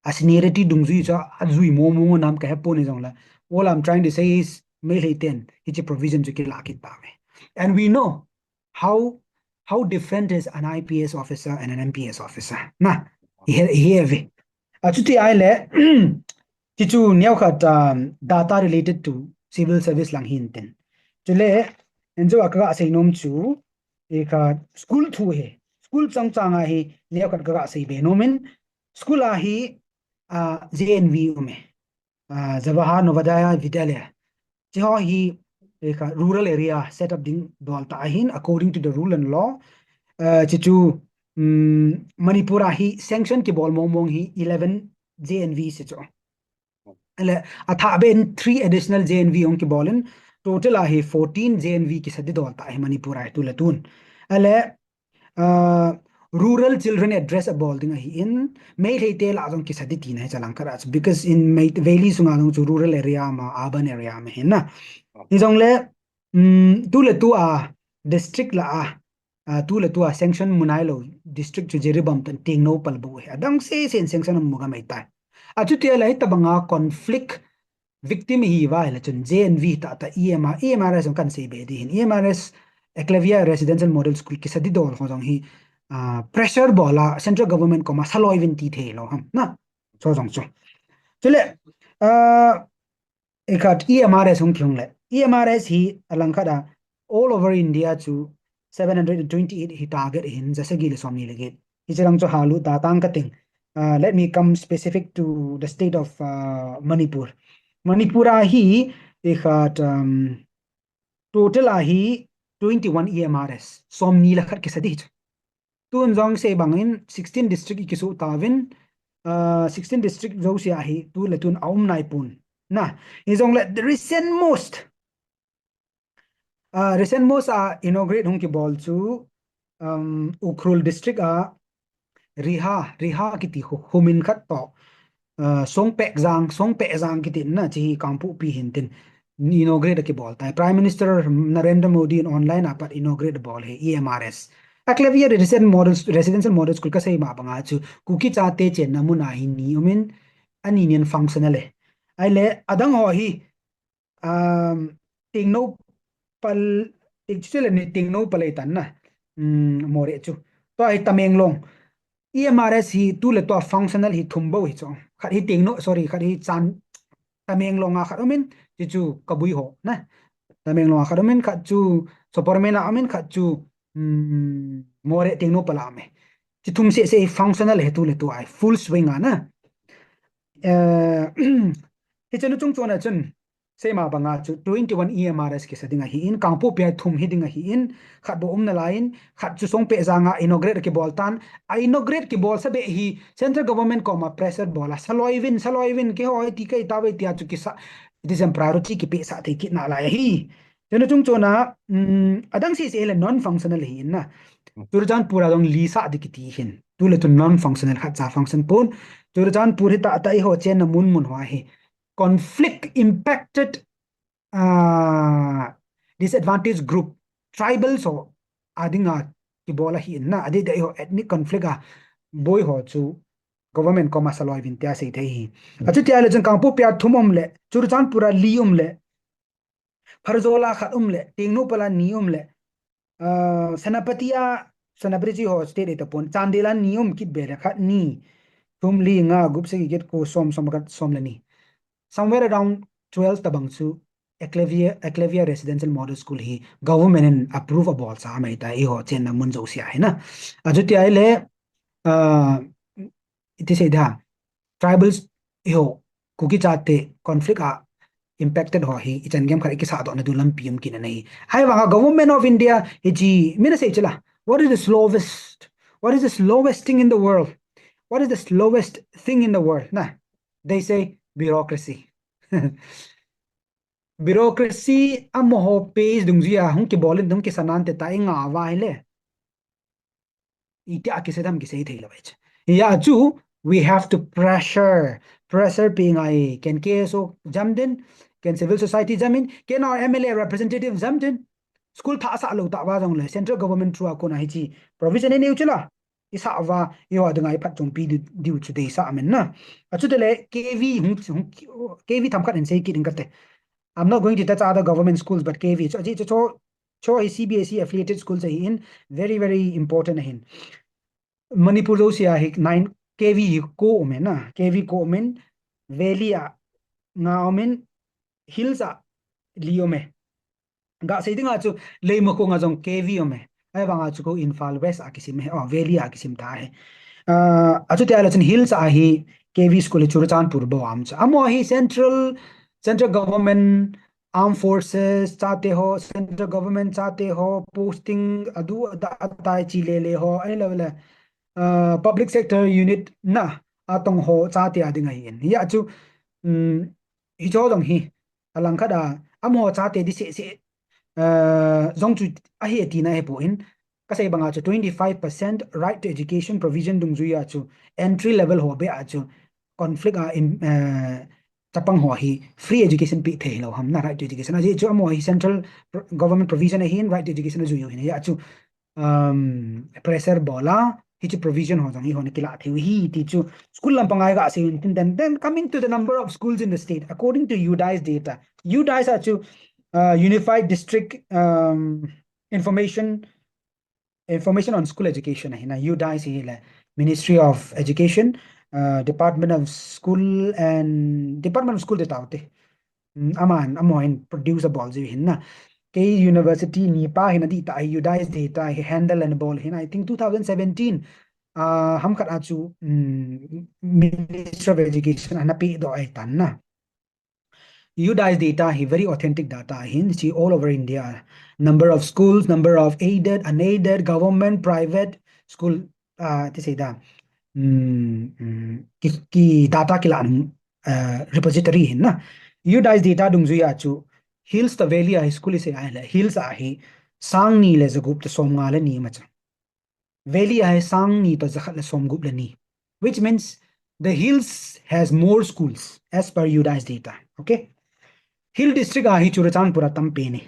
A seniority dungjui chu, ajui mong mong nam kahepon hijongle. All I'm trying to say is, Meitei ten, hiche provision chu kilah kit tauve. And we know how, how different is an I P S officer and an M P S officer. Na, ihet, ihet ve. Achuti ahile, hichu neokhat, um, data related to civil service lang hintin. Chule, enjo a kaga seinom chu, ikhat school thu hi, school chang chang a hi, neokhat kaga seibe nom in, school a hi, uh, J N V um e. Uh, Jawahar Navodaya Vidyalaya. Hiche ho hi, ikhat rural area set up ding dol tah ahin, according to the rule and law. Uh, hichu, um, Manipur a hi sanction kibol mong mong hi eleven J N V hichu. Ahile, athah beh in three additional J N V hung kibol in, total a hi fourteen J N V kisa ding dol tah hi Manipur a hi tule tun. Ahile, uh, rural children address abol ding ahin, Meitei te lah jong kisa ding tina hi chalang khat a chu, because in Meitei Valley sunga jong chu rural area ma, urban area ma hin na. Hijongle, um, tule tu a district lah a, uh, tule tu a sanction mu nailou district chu Jiribam tan Tengnoupal bou hi. Adang seh seh in sanction amu ga mai tai. Achuti ahile hitabanga conflict victim hi va ahile chun J N V tah tah E M R, E M R S jong kan seibe ding hin. E M R S, Eklavya Residential Model School kisa ding dol ho jong hi, uh, pressure bol a central government koma saloi uvin ti thei lou ham. Na, chu jong chu. Chule, uh, ikhat E M R S hung kihung le. E M R S hi alang khat a all over India chu seven hundred and twenty-eight hi target hin, ja sagi le som ni le get. Hiche lang chu halu ta tang kating. Uh, let me come specific to the state of, uh, Manipur. Manipur a hi, ikhat, um, total a hi twenty-one E M R S, som ni le khat kisa ding chu. Tun jong sei bangin sixteen district i kisu tauvin, uh, sixteen district jouse a hi tule tun aum naipon. Na, hijongle the recent most, uh, recent most a inaugurate hung kibol chu, um, Ukhrul district a Riha, Riha kiti khu-, khumin khat toh, uh, Songpehjang, Songpehjang kiti na, hiche hi Kangpokpi hintin inaugurate akibol tai. Prime Minister Narendra Modi in online a pat inaugurate abol hi E M R S. Eklavya Residential Model, Residential Model School kasei ma banga chu, Kuki chate chenna mun a hi ni umin, ani nin functional e. Ahile, adang ho hi, um, Tengnoupal, actually ni Tengnoupal ahi tan na. Um, Moreh chu. Tua hi Tamenglong. E M R S hi tule tua functional hi thum bou hi chu. Khat hi Tengno, sorry, khat hi Chan, Tamenglong a khat umin, hichu Kabui ho na. Tamenglong a khat umin, khat chu Sapormeila umin, khat chu, um, Moreh Tengnoupal a um e. Hiche thum seh seh hi functional hi tule tua hi full swing a na. Eh, hiche nu chung chun a chun, sei ma banga chu twenty-one E M R S kisa ding ahin, Kangpokpi a thum hi ding ahin, khat bou um nalaiyin, khat chu Songpehjang a inaugurate kibol tan, a inaugurate kibol sa beh hi, central government koma pressure bol a, saloi uvin, saloi uvin, keiho hi ti kei tauve tia chu kisa, it is a priority kipeh sa thei kit nalai ahi. Hiche nu chung chun a, um, adang seh seh le non-functional hi in na. Churachandpur a jong li sa ding kiti hin. Tule tu non-functional khat cha function pon. Churachandpur hi tah tah eiho chenna mun mun ho hi. Conflict impacted, uh, disadvantaged group, tribals ho a dinga kibol ahi in na, adeh deh eiho ethnic conflict a boi ho chu government koma saloi uvin tia sei thei hi. Achuti ahile chun Kangpokpi a thum um le, Churachandpur a li um le, Pherzawl a khat um le, Tengnoupal a ni um le, uh, Senapati a, Senapati chu eiho state ahi tapon, Chandel a ni um kit be le, khat ni, thum li nga gup sagi get ko som som khat som le ni. Somewhere around twelve tabang chu Eklavya, Eklavya Residential Model School hi government in approve abol sa mai ta eiho chenna mun jouse a hi na. Achuti ahile, uh, iti sei da, tribals eiho, Kuki chate conflict a impacted ho hi, ichan gei khat ikisah doh na ding lampi um kit na nei. Ahivanga Government of India, hiche, mina sei chila, what is the slowest, what is the slowest thing in the world? What is the slowest thing in the world? Na, they say bureaucracy. Bureaucracy amaho page dungjuia hung kibol in hung kisa nante ta inga va hile. Itia kisa dam kisei thei lou e. Hia chu we have to pressure, pressure pe ngai, ken K S O jam din, ken civil society jam in, ken our M L A representative jam din, school thah sah lou tah uva jongle, central government through a kona hiche provision inei u chu la, isah uva, eiho dinga iphatchompi diu, diu chu deisah amen na. Achutile, K V, hung, hung, K V themkhat in sei kit ing kate. I'm not going to touch other government schools, but K V, chu, chu, chu, chu, chu hi C B S E affiliated schools ahin, very, very important ahin. Manipur jousea hi nine K V hi ko umin na, K V ko umin, valley a nga umin, hills a li umin. Gasei dinga chu Leimakhong a jong K V umin. Ahivanga chu ko Imphal West a kisim e, oh, valley a kisim ta e. Ah, achuti ahile chun hills a hi K V school hi Churachandpur bou aum chu. Amaho hi central, central government, armed forces chate ho, central government chate ho, posting adu ada atai chi lele ho, ahilouleh, ah, public sector unit na atong ho chate a ding ahin. Hia chu, um, hicho jong hi, alangkhat a, amaho chate di seh seh, ah, jong chu ahi tina ahipoi. Kasei banga chu twenty-five percent right to education provision dungjuia chu entry level ho beh a chu conflict a in, eh, chapang ho hi free education pe thei lou ham na, right to education. Ajeh chu amaho hi central pro-, government provision ahin, right to education ajui u ahin. Hia chu, um, pressure bol a, hiche provision ho jong eihon kilah thei u ahi ti chu school lampang a igasei u tin, then, then coming to the number of schools in the state, according to UDISE data. UDISE a chu, uh, Unified District, um, Information, Information on School Education ahi na, UDISE hi le Ministry of Education, uh, Department of School and Department of School te tao te. Mm, aman, amaho in produce abol jiu ahin na. Kei university ni pa hin adih tah hi UDISE data hi handle and bol ahin, I think two thousand seventeen, ah, hamkhat a chu, mm, Ministry of Education ana pedoh ahitan na. UDISE data hi very authentic data ahin, hiche all over India. Number of schools, number of aided, unaided, government, private school, ah, ti sei da. Mm, mm, ki, ki data kilah, ah, repository ahin na. UDISE data dungjuia chu hills toh valley a hi school isei ahile, hills a hi sang ni le jagup toh som nga le ni ama chu. Valley a hi sang ni toh jakhat le som gup le ni. Which means the hills has more schools as per UDISE data. Okay? Hill district a hi Churachandpur a tam pen e.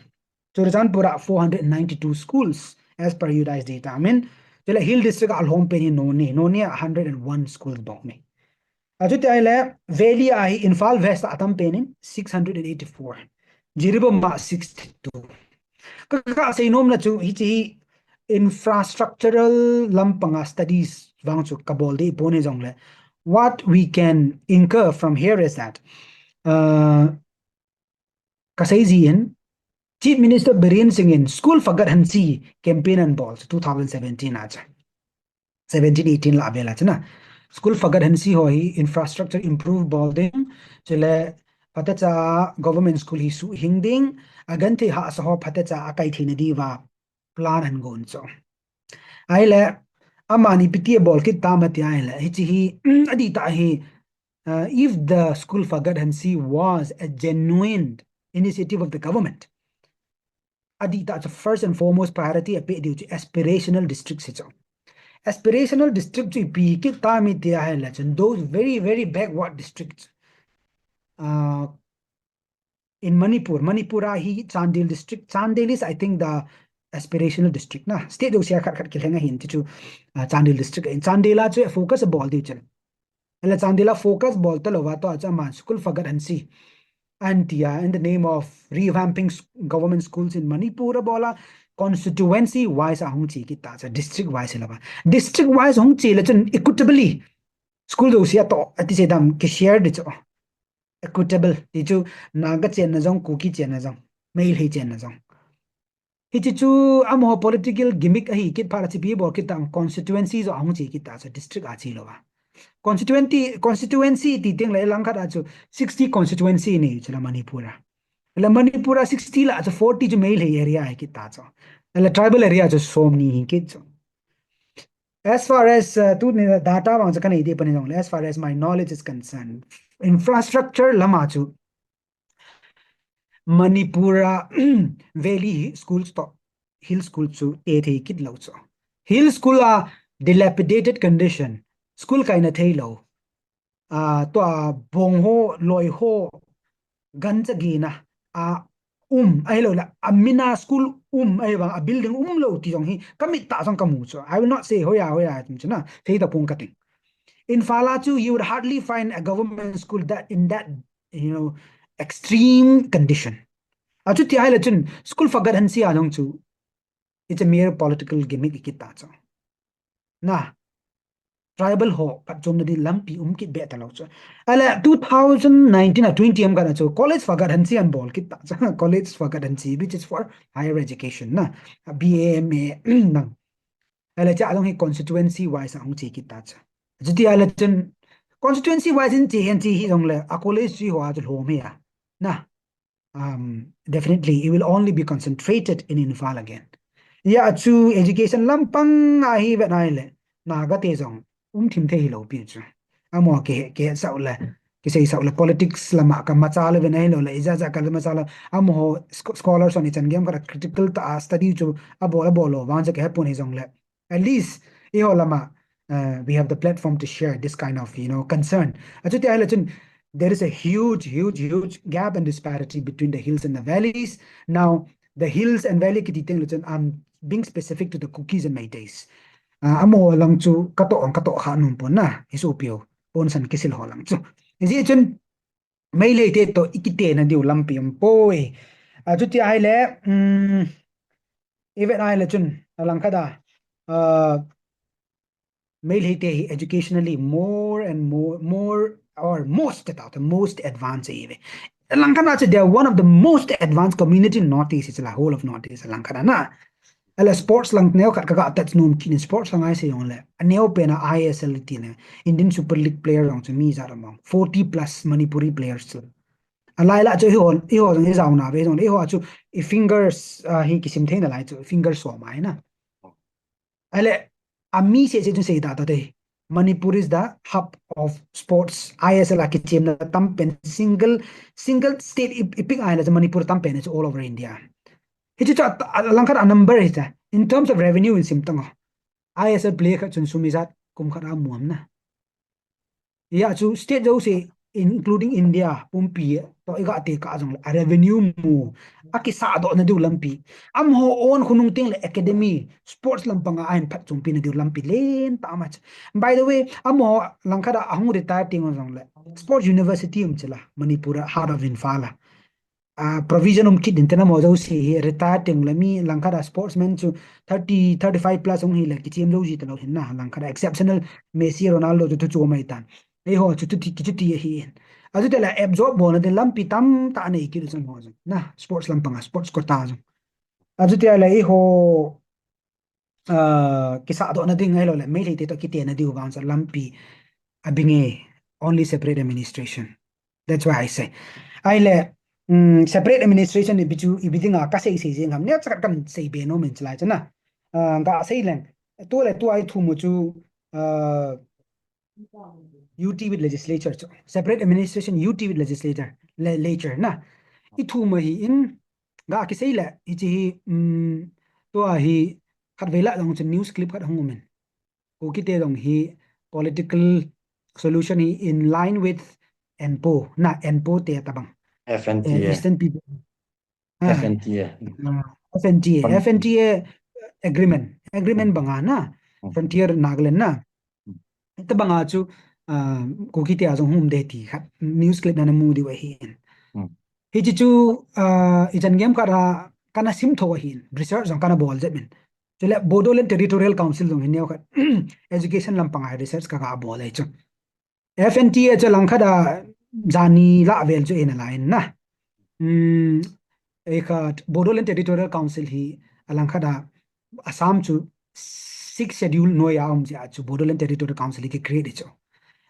Churachandpur a four hundred ninety-two schools as per UDISE data. I mean, chule hill district a alhom pen hi Noney. Noney a hundred and one schools bou aum e. Achuti ahile, valley a hi Imphal West a atam pen in six hundred and eighty-four. Jiribam a sixty-two. Ka, kasei nom na chu, hiche hi infrastructural lampanga studies vang chu kabol deh pon hijongle. What we can infer from here is that, uh, kasei ji in, Chief Minister Biren Singh in School Faghat Hanse campaign ana bol chu two thousand seventeen a chu. Seventeen eighteen lah a vel a chu na. School Faghat Hanse ho hi infrastructure improve bol ding, chule phatecha government school hi suhhing ding, agenthei hahsa ho phatecha akai theina diuva plan ana gon chu. Ahile, aman ipi ti abol kit tam ati ahile, hiche hi, adih tah hi, uh, if the School Faghat Hanse was a genuine initiative of the government, adih tah chu first and foremost priority apeh diu chu aspirational district hi chu. Aspirational district chu ipi kit tam iti ahile chun those very, very backward districts. Uh, in Manipur, Manipur a hi Chandel district, Chandel is, I think, the aspirational district na. State jousea khat khat kilheng ahin ti chu, uh, Chandel district ahin. Chandel a chu focus abol diu chu. Ahile Chandel a focus bol talouva toh chu aman School Faghat Hanse ahin tia, in the name of revamping s-, government schools in Manipur abol a, constituency wise ahung che kit ta chu, district wise hilou va. District wise hung che le chun equitably school jousea toh, ati sei dam, kishare ding chu. Equitable ti chu Naga chenna jong, Kuki chenna jong, Meitei chenna jong. Hiche chu amaho political gimmick ahi kit phat a chu ipi bol kit tam, constituency joh ahung che kit ta chu, district a che louva. Constituency, constituency ti teng le langkhat a chu sixty constituency nei chu la Manipur a. La Manipur a sixty lah a chu forty chu Meitei area ahi kit ta chu. La tribal area chu som ni ahi kit chu. As far as, uh, tuni data vang chu kanei ding pan hijongle, as far as my knowledge is concerned, infrastructure lama chu Manipur a valley schools toh hill school chu tethei kit lou chu. Hill school a dilapidated condition, school kaina theilou, a, tua bong ho, loi ho, gancha gina, a, um, ahilou le, a mina school um, ahi vang, a building um lou ti jong hi, kamit tah jong kamu chu. I will not say hoiya, hoiya, tum chu na, thei ta pung kating. Imphal a chu, you would hardly find a government school that in that, you know, extreme condition. Achuti ahile chun, school fagat hansi a jong chu, it's a mere political gimmick kit ta chu. Na, tribal ho phatchomna din lampi um kit be talou chu. Ahile two thousand nineteen a twenty am kana chu college fagat hansi an bol kit ta chu. College fagat hansi, which is for higher education na. B A, M A nang. Ahile cha along hi constituency wise a hung che kit ta chu. Chuti ahile chun constituency wise in che hansi hi jong le a college chi ho a chu lhom hi a. Na. Um, definitely, it will only be concentrated in Imphal again. Ya chu education lampang a hi vet ahile, Naga te jong um thim thei hilou pi chu. Amaho ke, ke sau le, kisei sau le politics lama kamacha le vet ahilou le, ija ja kamacha le, amaho scho-, scholars on ichan gei khat a critical ta a study chu abol, abol lou vang chu ke hepon hi jong le. At least, eiho lama, uh, we have the platform to share this kind of, you know, concern. Achuti ahile chun, there is a huge, huge, huge gap and disparity between the hills and the valleys. Now, the hills and valley kiti teng le chun, I'm being specific to the Kukis and Meiteis. Uh, amaho lang chu katoh, katoh kha nom pon na, isu piu, pon san kisil ho lang chu. Iji chun, Meitei te toh ikitena diu lampi um poi. Achuti ahile, um, i vet ahile chun, alangkhat a, uh, Meitei te hi educationally more and more, more or most, the most advanced ive. Alangkhat a chu they are one of the most advanced community in Northeast, it's the whole of Northeast, alangkhat a na. Ahile sports lang neo khat kaga touch nom kit in sports lang a isei jong le. Aneo pen a I S L ti le. Indian Super League player jong chu mi ja ram bang. Forty plus Manipuri players chu. Alai la chu eiho, eiho jong ijao na ve jong le. Eiho chu i fingers, uh, hi kisim thei na lai chu. Fingers so mai na. Ahile, ami se se chu sei da da de. Manipur is the hub of sports. I S L a kichemna tam pen single, single state i, i pick ahile chu Manipur tam pen chu all over India. Hichu chu a, a, langkhat a number hi cha. In terms of revenue in sim tang o. I S L player khat chun sum ijat kum khat a mu am na. Ya chu state jouse including India pumpi toh iga te ka jong le a revenue mu. A kisa doh na diu lampi. Amaho own khonung teng le academy sports lampang a ahin phatchompi na diu lampi len ta ma cha. By the way, amaho langkhat a ahung retire teng jong le sports university um chila Manipur a heart of Imphal a. Ah, provision um kit din tena mo jouse hi retire teng le mi langkhat a sportsman chu thirty, thirty-five plus hung hi le kichem jou ji talou hin na langkhat a exceptional Messi, Ronaldo chu thu chu mai tan. Eiho chu tuti kichuti ahi in. Achuti le absorb bolna din lampi tamtah nei kit u chang ho jong. Na sports lampang a sports quota jong. Achuti le eiho ah, kisa doh na ding ahilou le, Meitei te toh kite na diu vang chu lampi abing e, only separate administration. That's why I say. Ahile, um, separate administration ipi chu, ipi dinga kasei sei jeng ham. Neo cha khat kan sei be nom in chulai chu na. Ah, kasei leng. Tu le tu a i thu mu chu, ah, U T with legislature chu. Separate administration U T with legislature, le-, legislature na. I thu mu hi in, ga kisei le, hichi hi, um, tua hi, khatvei la jong chu news clip khat hung um in. Kukite jong hi political solution hi in line with ENPO, na ENPO te tabang. Eh, F N T A. Eastern People. Ah, F N T A. Ah, F N T A, Fron- F N T A agreement, agreement banga na, Mm. Frontier Nagaland na. Mm. Tabanga chu, ah, Kukite a jong hung um de ti khat news clip na na mu diu ahi in. Mm. Hichi chu, ah, ichan gei khat a kana sim tho ahi in, research jong kana bol jep in. Chule Bodoland Territorial Council jong hi neo khat education lampang a research kaga bol ahi chu. F N T A chu langkhat a jani la vel chu in a lai in na. Um, ei khat Bodoland Territorial Council hi a langkhat a Assam chu sixth schedule noi a um jeh a chu Bodoland Territorial Council hi ki create chu.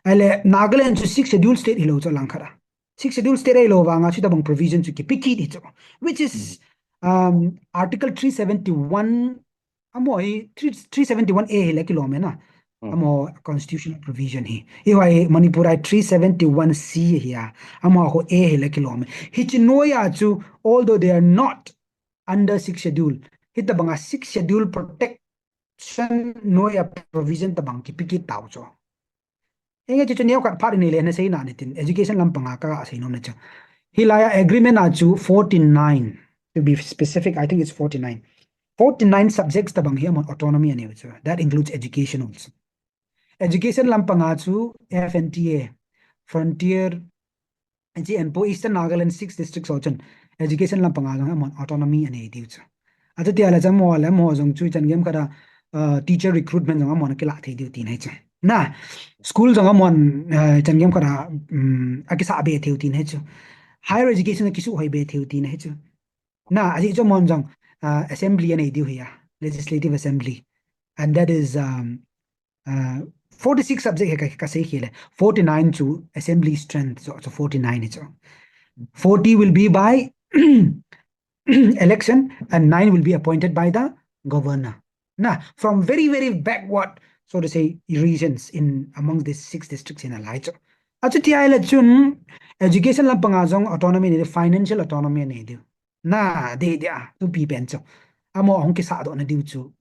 Ahile Nagaland chu sixth schedule state hilou chu langkhat a. Sixth schedule state hilou vanga chutabang provision chu ki pe kit hi chu. Which is, um, Article three seventy-one Amaho hi three, three seventy-one A hi le kilom e na. Hmm. Amaho constitutional provision hi. Eiho hi Manipur a hi three seventy-one C hi a. Amaho hi A hi le kilom e. Hichi noi a chu, although they are not under sixth schedule, hitabang a sixth schedule protection noi a provision tabang ki pe kit tau chu. Inge chu chu neo khat phat inei le na sei na ni tin education lampang a ka sei nom na chu. Hilai a agreement a chu forty-nine, to be specific, I think it's forty-nine. Forty-nine subjects tabang hi amahon autonomy anei u chu. That includes education also. Education lampang a chu F N T A, frontier, N C N po Eastern Nagaland six districts ho chun education lampang a jong amahon autonomy anei diu chu. Achuti a le chu amaho le amaho jong chu ichan gei khat a, uh, teacher recruitment jong amahon akilah thei diu tina hi chu. Na, school jong amahon, uh, ichan gei khat a, um, akisah be thei u tina hi chu. Higher education akisuhoi be thei u tina hi chu. Na, ajeh chu amahon jong, uh, assembly anei diu hi a, legislative assembly. And that is, um, uh, forty-six subject hi ka, ka sei khel e. Forty-nine chu assembly strength, so, so forty-nine hi chu. Forty will be by election and nine will be appointed by the governor. Na, from very, very backward, so to say, regions in amongst these six districts in a lai chu. Achuti a le chun, education lampang a jong autonomy nei diu, financial autonomy nei diu. Na, dei dei a, thupi pen chu. Amaho ahung kisah doh na diu chu.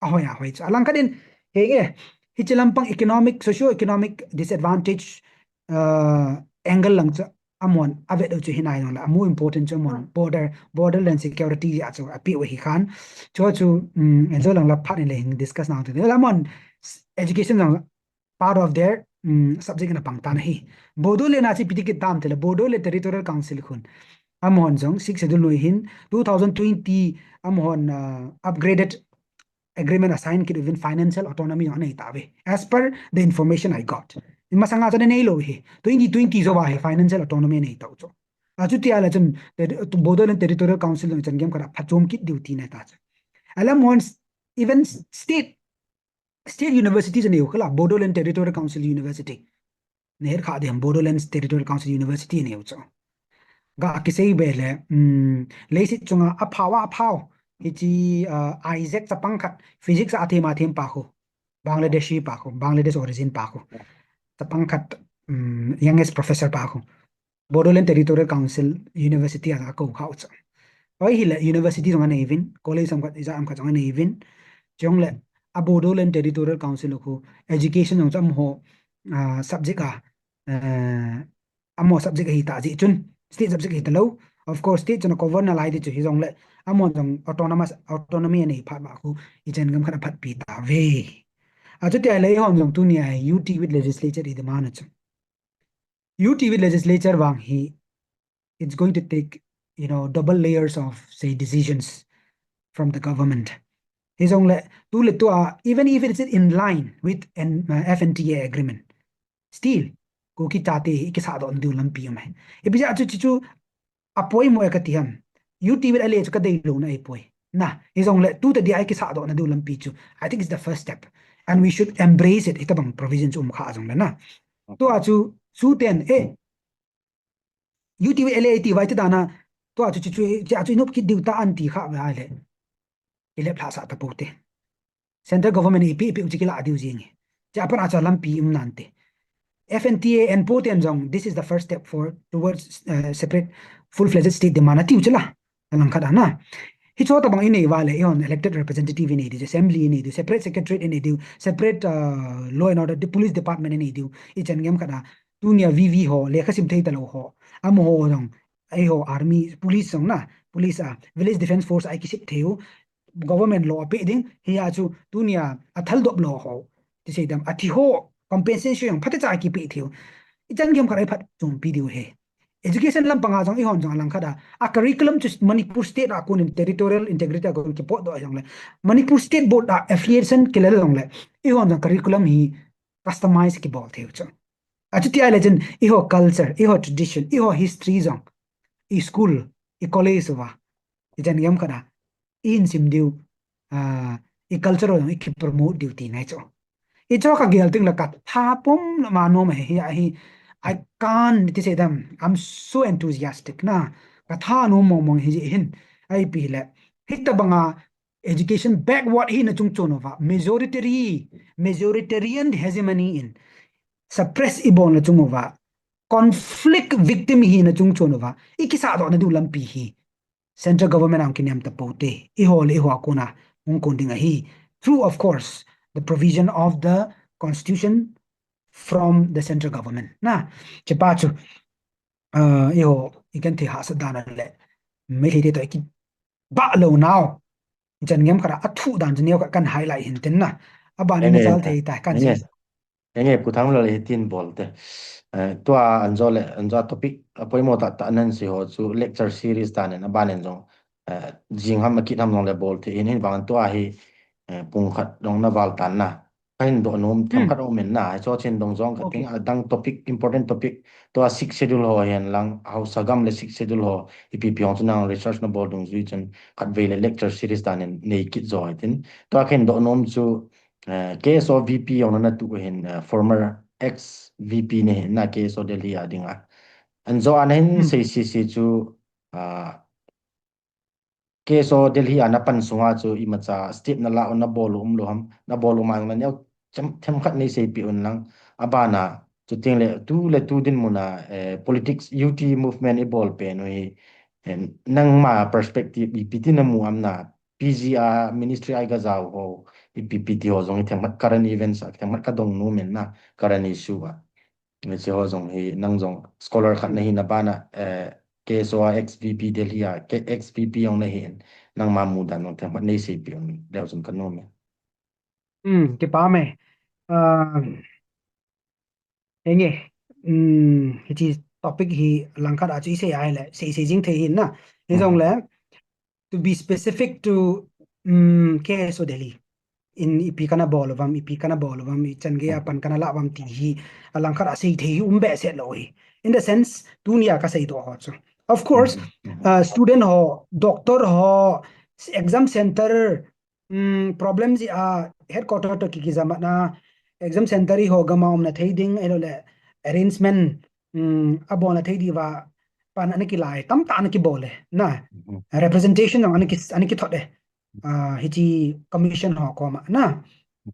Ahoi, ahoi chu. Alang khat in, henge, hiche lampang economic, socio-economic disadvantage, uh, angle lang chu amahon avet u chu hinai jong le, amu important chu amahon border, borderland security a chu api u hi khan. Chu chu, um, enjo lang la phat in le hin discuss nau te. La amahon s-, education jong part of their, um, subject in apang tan ahi. Bodoland a chu ipi ti kit tam tile, Bodoland Territorial Council khun. Amahon jong Sixth Schedule noi hin two thousand twenty amahon, uh, upgraded agreement a sign kit uvin financial autonomy jong anei tauve. As per the information I got. Masanga chu anei lou hi. Twenty twenty jou a hi financial autonomy anei tau chu. Achuti a le chun, the, Bodoland Territorial Council jong ichan gei khat a phachom kit diu tina ta chu. Alam once, even s-, state, state university chu anei u khala, Bodoland Territorial Council University. Na het kha diham, Bodoland Territorial Council University anei u chu. Ga kisei be le, um, leiset chunga aphao aphao. Hiche, uh, Isaac chapang khat, physics a athem athem pa khu. Bangladeshi pa khu, Bangladesh origin pa khu. Chapang khat, um, youngest professor pa khu. Bodoland Territorial Council University a akou kha u chu. Ahile university jong anei uvin, college ham khat, ijat ham khat jong anei uvin. Chule, a Bodoland Territorial Council khu, education jong chu amaho, uh, subject a, uh, amaho subject ahi ta jeh chun, state subject ahi ta lou. Of course, state chun a cover nalai ti chu hijongle, amahon jong autonomous, autonomy anei phat ba khu, ichan gei khat a phatpi tauve. Achuti a le eihon jong tunia hi U T with legislature i demand u chu. U T with legislature vang hi, it's going to take, you know, double layers of, say, decisions from the government. Hijongle, tu le tua, even if it's in line with an, uh, F N T A agreement, still, Kuki chate hi ikisah doh na diu lampi um e. Ipi jeh a chu, chu, chu, apoimo e kati ham. U T with a le chu kadei lou na ahipoi. Na, hijongle, tu tadi a ikisah doh na diu lampi chu. I think it's the first step. And we should embrace it. Hitabang provision chu um kha jongle na. Tua chu, chu ten, eh, U T with L A ti vai ti dana, tua chu, chu, chu, chu, chu inop kit diu ta anti kha vai le. Ilep lhasah tapou te. Central government ipi, ipi u chu kilah diu jing e. Chu apat a chu lampi um nante. F N T A and po ten jong, this is the first step for towards, uh, separate full-fledged state demand atiu chu la. Alang khat a na. Hichu tabang inei va le, eihon elected representative inei diu, assembly inei diu, separate secretariat inei diu, separate, uh, law and order, the police department inei diu, ichan gei khat a, tunia V V ho, lekha sim thei talou ho, amaho jong, eiho army, police jong na, police a, village defense force a ikisem thei u, government law a pe ding, hia chu, tunia, athal dop lou ho, ti sei dam, athi ho, compensation jong, phatecha a kipe thei u, ichan gei khat a iphatchompi diu ahi. Education lampang a jong eihon jong alang khat a, a curriculum chu Manipur state a kon in territorial integrity a kon kipot doh jongle. Manipur state board a affiliation kile jongle. Eihon jong curriculum hi customize kibol thei u chu. Achuti a le chun eiho culture, eiho tradition, eiho history jong. I school, i college uva. Ichan gei khat a. I hin sim diu, ah, i culture jong i kipromote diu tina hi chu. Hichu kagel teng le katha pum le ma nom e hi, hi, I can't, ti sei dam, I'm so enthusiastic na. Katha nom mong mong hi jeh hin, ipi le. Hitabang a education backward hina chungchon uva, majoritary, majoritarian hegemony in suppress ibol na chung uva, conflict victim hina chungchon uva, ikisah doh na diu lampi hi. Central government a hung kinem tapou te, eiho le eiho a kona hung kon ding ahi. Through, of course, the provision of the constitution, from the central government. Na, chepa chu, uh, iho, i kan thei hahsat dan le, Meitei te to iki ba lo nau. Jan ngem kara a thu dan chu neo ka kan highlight hin tin na. A ban in chal thei ta kan si. Enge, Pu Thanglal hitin bol te. Eh, tua anjo le, anjo topic, a poimo ta ta nan si ho chu lecture series ta nen, a ban in jong, eh, jing ham a kit ham jong le bol te in, in vang tua hi, eh, pung khat dong na val tan na. Ka hin doh nom, themkhat om in na, cho chin dong jong ka ting, a dang topic, important topic, tua Sixth Schedule ho hen lang, Haosa gam le Sixth Schedule ho, ipi pi hong chu nang research na bol dungjui chun, khat vei le lecture series ta nen, nei kit jo hitin. Tua ka hin doh nom chu, eh, K S O V P jong na tu hin, eh, former ex V P ne hin na K S O Delhi a ding a. Anjo an hin sei si si chu, ah, K S O Delhi a na pan sunga chu imacha step na la na bol um lo ham, na bol um ang na neo themkhat nei sei pi un lang. A bana chu ting le tu le tu din muna, eh, politics U T movement i bol pen u hi, eh, nangma perspective ipi ti na mu am na P G a ministry ai ga jao ho, ipi pi ti ho jong i themkhat current events a themkhat ka dong nom in na current issue a. Hiche ho jong hi nang jong scholar khat na hi na bana, eh, K S O a ex V P Delhi a, K-, ex V P jong na hin nangma mudan jong themkhat nei sei pi un leu jong ka nom e. Hmm, kipa me. Ah, enge, hmm, hiche topic hi langkhat a chu i sei ai le, sei sei jing thei hin na. Hijong le, to be specific to, um, K S O Delhi. In ipi kana bol uvam, ipi kana bol uvam, i chan gei a pan kana la uvam ti hi, a langkhat a sei thei hi um behseh lou hi. In the sense, tunia ka sei doh ho chu. Of course, uh, student ho, doctor ho, exam center, um, problem ji a headquarter to ki, ki jam na, exam center i ho gam a um na thei ding, elo le arrangement, um, a bol na thei diuva, pan ana ki lai, tam ta ana ki bol e, na. Representation ana ki, ana ki thot e. Ah, hiche commission ho koma, na.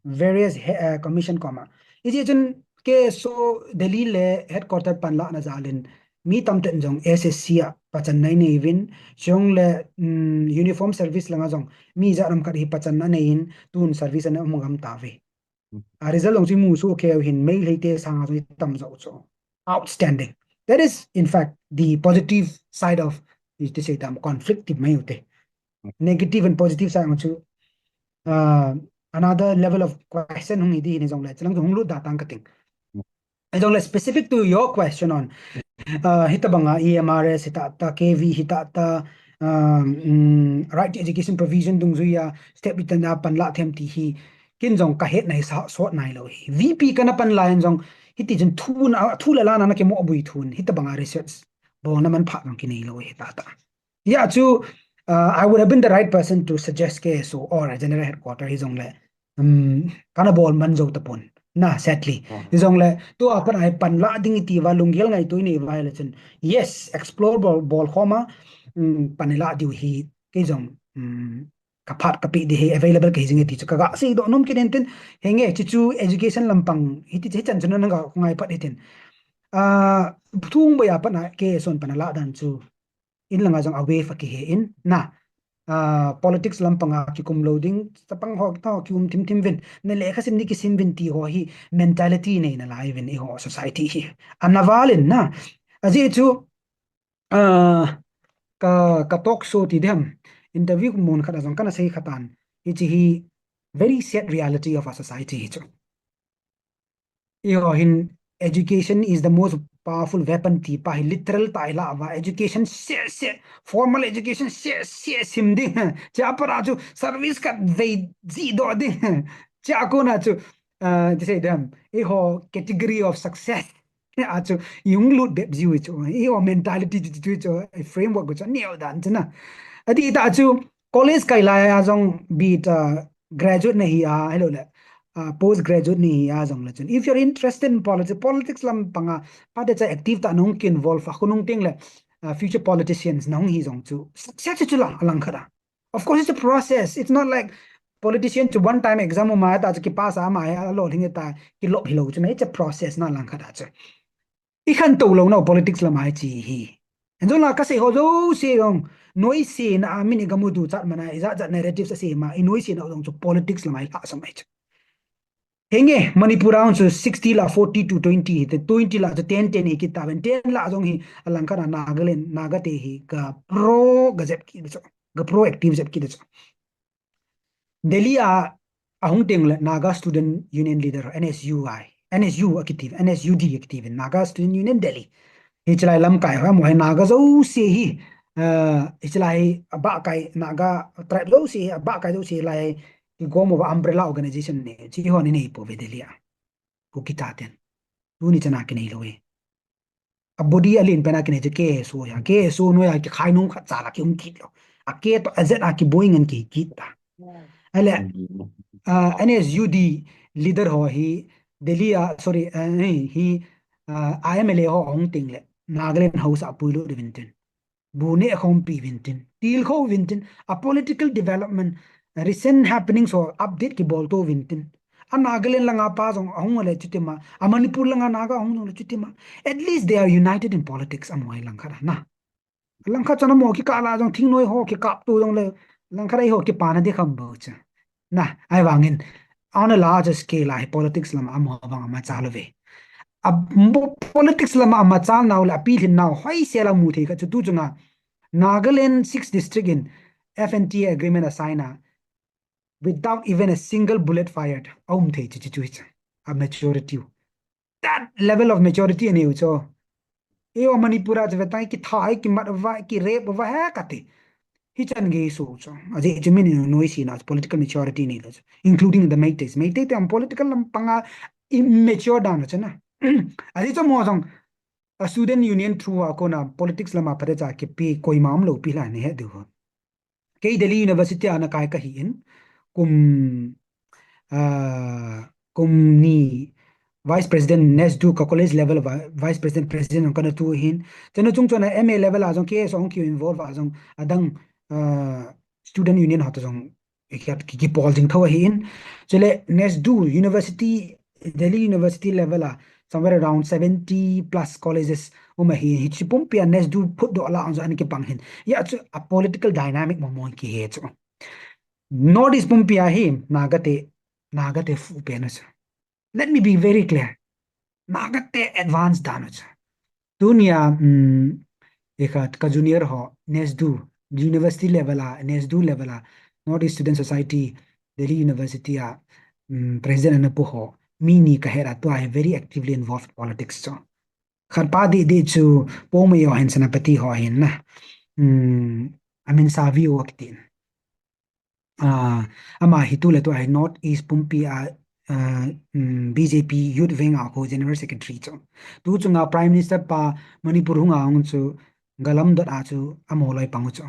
Various he-, ah, commission koma. Hiche chun K S O Delhi le headquarter pan la na jal in, mi tam ten jong S S C a pachan na nei uvin, chong le, um, uniform service langa jong, mi ja ram khat hi pachan na nei in, tun service ana um gam ta ve. A result jong chu mu su keu hin Meitei te sanga jong tam jo chu. Outstanding. That is, in fact, the positive side of, is to say, tam conflict ti mai u te. Negative and positive side jong chu, uh, another level of question hung hi di hin jong le, chulang hung lut da tang ka ting. Jong le specific to your question on, uh, hitabanga E M R S hita ta, K V hita ta, um, um, right to education provision dungjuia step itan a pan la them ti hi, kin jong ka het nai sa, sot nai lou hi. V P kana pan lai jong, hiti jong thu na, thu le la na na ke mo bui thun, hitabanga research bol na man pha jong ki nei lou hi ta ta. Ya chu, uh, I would have been the right person to suggest K S O or a general headquarter hi jong le, um, kana bol man jo tapon. Na, sadly. Hi jong le, tua pan ai pan la ding i ti va lunggel ngai tui nei vai le chun. Yes, explore bol, bol khoma, um, pan la diu hi, kei jong, um, ka phat ka pi di hi available ka hi jing e ti chu ka ga sei doh nom kit in tin, henge, chu chu education lampang, hiti, hichan chun na ga ngai phat hitin. Ah, thung boi a pan a K S O pan la dan chu, in langa jong a wave a kihe in, na, ah, politics lampanga kikum lou ding, chapang ho, ta ho kium thim thim vin, na lekha sim ni kisim vin ti ho hi mentality nei na lai vin i ho society hi. Ana val in na, ajeh chu, ah, ka, ka talk show ti dem, interview mun khat a jong kana sei khatan, hiche hi very sad reality of our society hi chu. I ho hin education is the most powerful weapon ti pa hi literal ta i la va education se se, formal education se se sim ding. Che a para chu service khat vei ji doh ding. Che a kona chu, ah, ti sei dem, i ho category of success a chu i hung lut bep jiu chu, i ho mentality chu, chu, chu, i framework chu neo dan chu na. Ati ta chu college kai lai a jong be it, ah, graduate na hi a, hello le, ah, post graduate na hi a jong le chun. If you're interested in politics, politics lampanga, pa te cha active ta nung ki involve a, khonung ting le, ah, future politicians nung hi jong chu. Success chu la, a lang khat a. Of course, it's a process. It's not like politician chu one time exam ma ta chu ki pass a ma a lo hing ta ki lop hi lo chu na. It's a process na lang khat a chu. I khantou lou nau politics lam a hi chi hi. Hijong la ka sei ho jouse jong, noise na a min i gamu tu chat mana, i jat jat narratives a sei ma, i noise na jong chu politics lam a hi lhah sam a hi chu. Henge, Manipur a chu sixty lah forty to twenty, te twenty lah chu ten ten hi kit taven, ten lah jong hi alangkhat a Nagaland, Naga te hi ga pro ga jep kit chu, ga proactive jep kit chu. Delhi a ahung teng le Naga Student Union leader, N S U I, N S U akiti, N S U D akiti, Naga Student Union Delhi. Hichelai lamkai ho, amaho hi Naga jouse hi, uh, hichelai hi abahkai Naga tribe jouse hi, abahkai jouse lai hi, kigom uva umbrella organization nei, chi ho nei nei pouve Delhi a. Kuki chaten. Tuni chana kinei lou e. A body a len pen a kinei chu K S O hi. K S O noiya kikhai nung khat cha la kium kit lou. A K toh a Z a kiboi ngen kikit ta. Ahile, uh, N S U D leader ho hi Delhi a, sorry, uh, hi, uh, I M L A ho ahung teng le Nagaland House a puilut uvin tin. Bu neh khompi uvin tin. Tilkhou uvin tin. A political development, recent happenings ho update kibol to uvin tin. A Nagaland langa pa jong ahung le chutima. A Manipur langa Naga ahung jong le chutima. At least they are united in politics, amaho hi langkhat a na. Langkhat chun amaho kikah la jong thingnoi ho kikap to jong le langkhat a eiho kipana ding kham bou chu. Na, ahivangin, on a larger scale a hi politics lama amaho vang amachal uve. A, bo-, politics lama amachal nau le apilhin nau hoisel a mu thei khat chu tu chunga Nagaland six district in F N T A agreement a sign a without even a single bullet fired. Aum thei chu, chu, chu, chu. A maturity u. That level of maturity anei u chu. Eiho Manipur a chu vetan kitha, kimat uva, kirape uva, he kati. Hichan gei so chu. Ajeh chu min in noi si na political maturity nei lou chu. Including the Meiteis. Meitei te am political lampanga immature dan chu na. Ajeh chu amaho jong a student union through a kona politics lama phatecha kipe koima umlou pi la nei he diu ho. Kei Delhi University a ana kai kahi in, kum, ah, kum ni Vice President NESDU ka college level va, Vice President, President jong kana tu hin. Chanu chung chun a M A level a jong K S O hung ki involve a jong adang, ah, student union ho to jong ki, ki, ki pawl jing tho ahi in. Chule NESDU University, Delhi University level a somewhere around seventy plus colleges um ahi, hiche pumpi a NESDU phutdoh lah a jong ana kipang hin. Hia chu a political dynamic mong mong kihe chu. North East pumpi a hi Naga te, Naga te fu pen u chu. Let me be very clear. Naga te advance dan u chu. Tunia, um, ikhat ka junior ho, NESDU, university level a, NESDU level a, North East Student Society, Delhi University a, um, president ana pu ho, mi ni kahet a tua hi very actively involved in politics chu. Khat pa dih dih chu Poumai Yohen Senapati ho ahin na. Um, amin Savio akitin. Ah, ama hi tu le tu a hi North East pumpi a, ah, um, B J P Youth Wing a khu General Secretary chu. Tu chunga Prime Minister pa Manipur hung a hung chu galam dot a chu amaho loi pang u chu.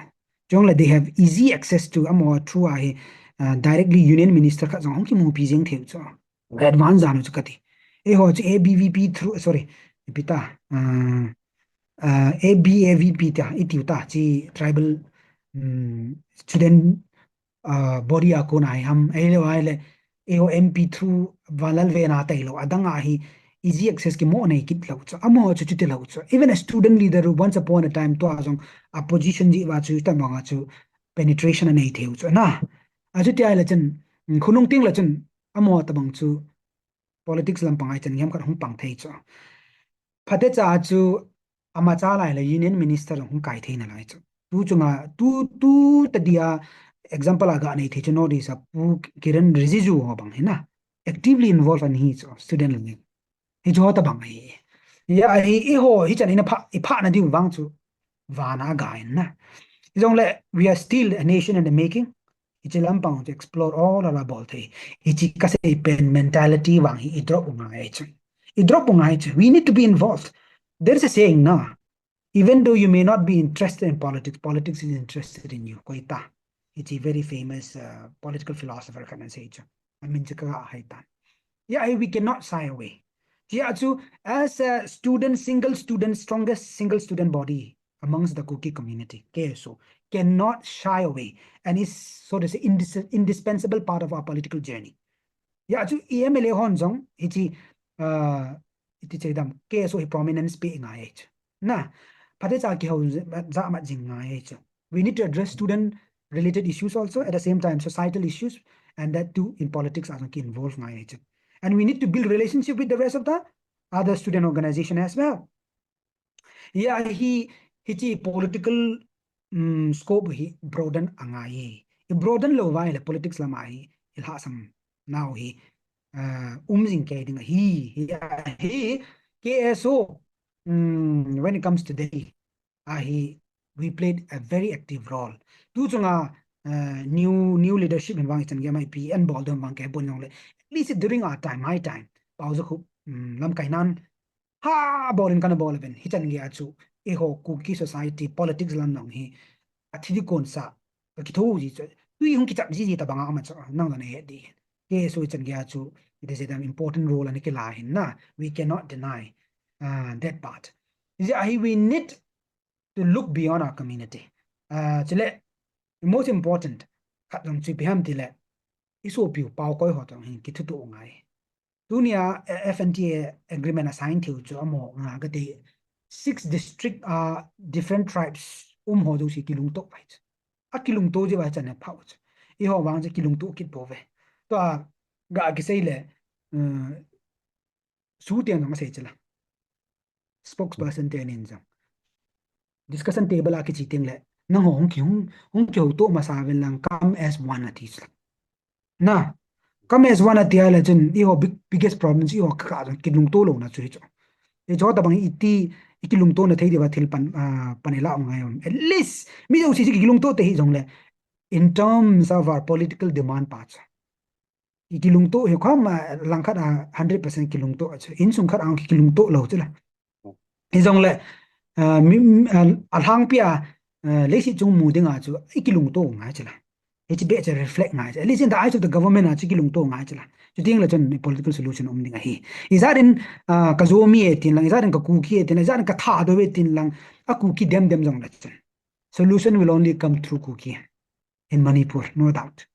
Chule they have easy access to amaho through a hi, ah, directly Union Minister khat jong hung kimupi jeng thei u chu. Advance dan u chu kati. Eiho chu A B V P through, sorry, ipi ta, ah, ah, A B A V P ta, itiu ta, chi tribal, um, student, ah, body a kona hi ham, ahilou ahile, eiho M P through Vanlalvena tailou, adang a hi easy access kimo nei kit lou chu, amaho chu chuti lou chu. Even a student leader once upon a time tua jong a position jeh uva chu tabang a chu penetration anei thei u chu na. Achuti ahile chun, um, khonung teng le chun, amaho tabang chu politics lampang a hi chan gei ham khat hung pang thei chu. Phatecha chu amachal a hile Union Minister hung kai thei nalai chu. Tu chunga, tu, tu tadia example a ga nei thei chu North East a Pu Kiren Rijiju ho bang hi na. Actively involved ana hi chu student union. Hichu ho tabang ahi. Hia hi, eiho, hichan ina pha, i pha na diu vang chu. Vana ga in na. Hijongle, we are still a nation in the making. Hiche lampang chu explore all ala bol thei. Hiche kasei pen mentality vang hi i drop u ngai chu. I drop u ngai chu. We need to be involved. There is a saying na. Even though you may not be interested in politics, politics is interested in you. Koi ta. Hiche very famous, uh, political philosopher khat in asei chu. Amin chu ka ga hai tan. Hia hi we cannot shy away. Hia chu as a student, single student, strongest single student body amongst the Kuki community, K S O, cannot shy away and is, so to say, indis-, indispensable part of our political journey. Hia chu M L A hon jong, hiche, uh, iti che dam, K S O hi prominence pe ngai chu. Na, phatecha kihou ja ma jing ngai chu. We need to address student related issues also, at the same time, societal issues, and that too in politics a jong ki involve ngai chu. And we need to build relationship with the rest of the other student organization as well. Hia hi, hichi political, um, scope hi broaden angai. I broaden lou vai le politics lama hi, i lhasam nau hi, uh, um jing kei ding ahi, hia hi, K S O, um, when it comes to Delhi, ahi, we played a very active role. Tu chunga, uh, new, new leadership hin vang chan gei mai pi an bol dom vang ke bon jong le. At least during our time, my time, pau za khu, um, lamkai nan, ha, bol in kana bol ben, hichan gei a chu, eiho Kuki society, politics lam nong hi, athi di kon sa, ka kitho ji chu, tui hung kichap ji ji tabang a ma chu, nang na he di. K S O hichan gei a chu, it is an important role ani kila hin na, we cannot deny, uh, that part. Hijeh a hi we need to look beyond our community. Uh, chule, most important, khat jong chu ipi ham tile, i sopiu pau koi ho tong hin kithuto ngai. Tunia, eh, F N T A agreement a sign thiu chu amaho nga kati six district, uh, different tribes um ho jouse kilungto vai chu. A kilungto ji vai chan a phau chu. Eiho vang chu kilungto kit bou ve. Tua ga kisei le, um, su tiang jong asei chila. Spokesperson te nin jong. Discussion table a kichi ting le, nangho hung ki hung, hung kihouto masa ven lang, come as one ati chila. Na, come as one ati a le chun, eiho big, biggest problem chu eiho ka ka jong kilungto louna chu hi chu. Hicho tabang iti, i kilungto na thei diuva thil pan, ah, pan i la ngai um. At least, mi jouse chu kilungto te hi jong le, in terms of our political demand pa chu. I kilungto hi kham, ah, langkhat a hundred percent kilungto chu. Insung khat a kilungto lou chu la. Hi jong le, ah, mi, mi, ah, a lhangpi a, ah, leiset chung mu ding a chu, i kilungto ngai chu la. Hichi be chu reflect ngai chu. At least in the eyes of the government a chu kilungto ngai chu la. Chuting le chun political solution um ding ahi. Ijat in, ah, ka Zomi e tin lang, ijat in ka Kuki e tin lang, ijat in ka Thadou e tin lang, a Kuki dem dem jong le chun. Solution will only come through Kuki in Manipur, no doubt.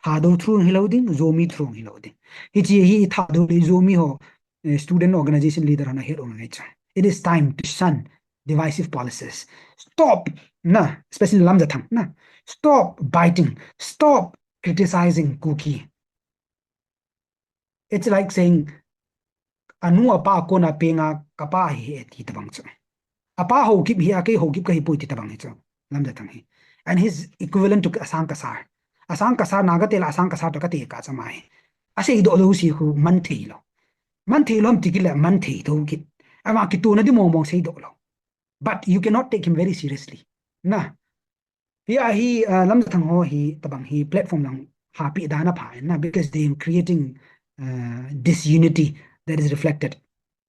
Thadou through hilou ding, Zomi through hilou ding. Hichi hi Thadou le Zomi ho, eh, student organization leader hon ahet u ngai chu. It is time to shun divisive policies. Stop, na, especially Lamjathang, na. Stop biting. Stop criticizing Kuki. It's like saying, anu apa kona penga kapa hi e ti tabang chu. Apa Haokip hi a, kei Haokip kahi poi ti tabang hi chu. Lamjathang hi. And he's equivalent to Asang Kasar. Asang Kasar Naga te la Asang Kasar to kati ka chama hi. Asei doh lou si khu man thei lou. Man thei lou ham ti kit le man thei to kit. Ama kituna di mong mong sei doh lou. But you cannot take him very seriously. Na. Hia hi, uh, Lamjathang ho hi tabang hi platform lang hapi dan a pha na, because they are creating, uh, disunity that is reflected,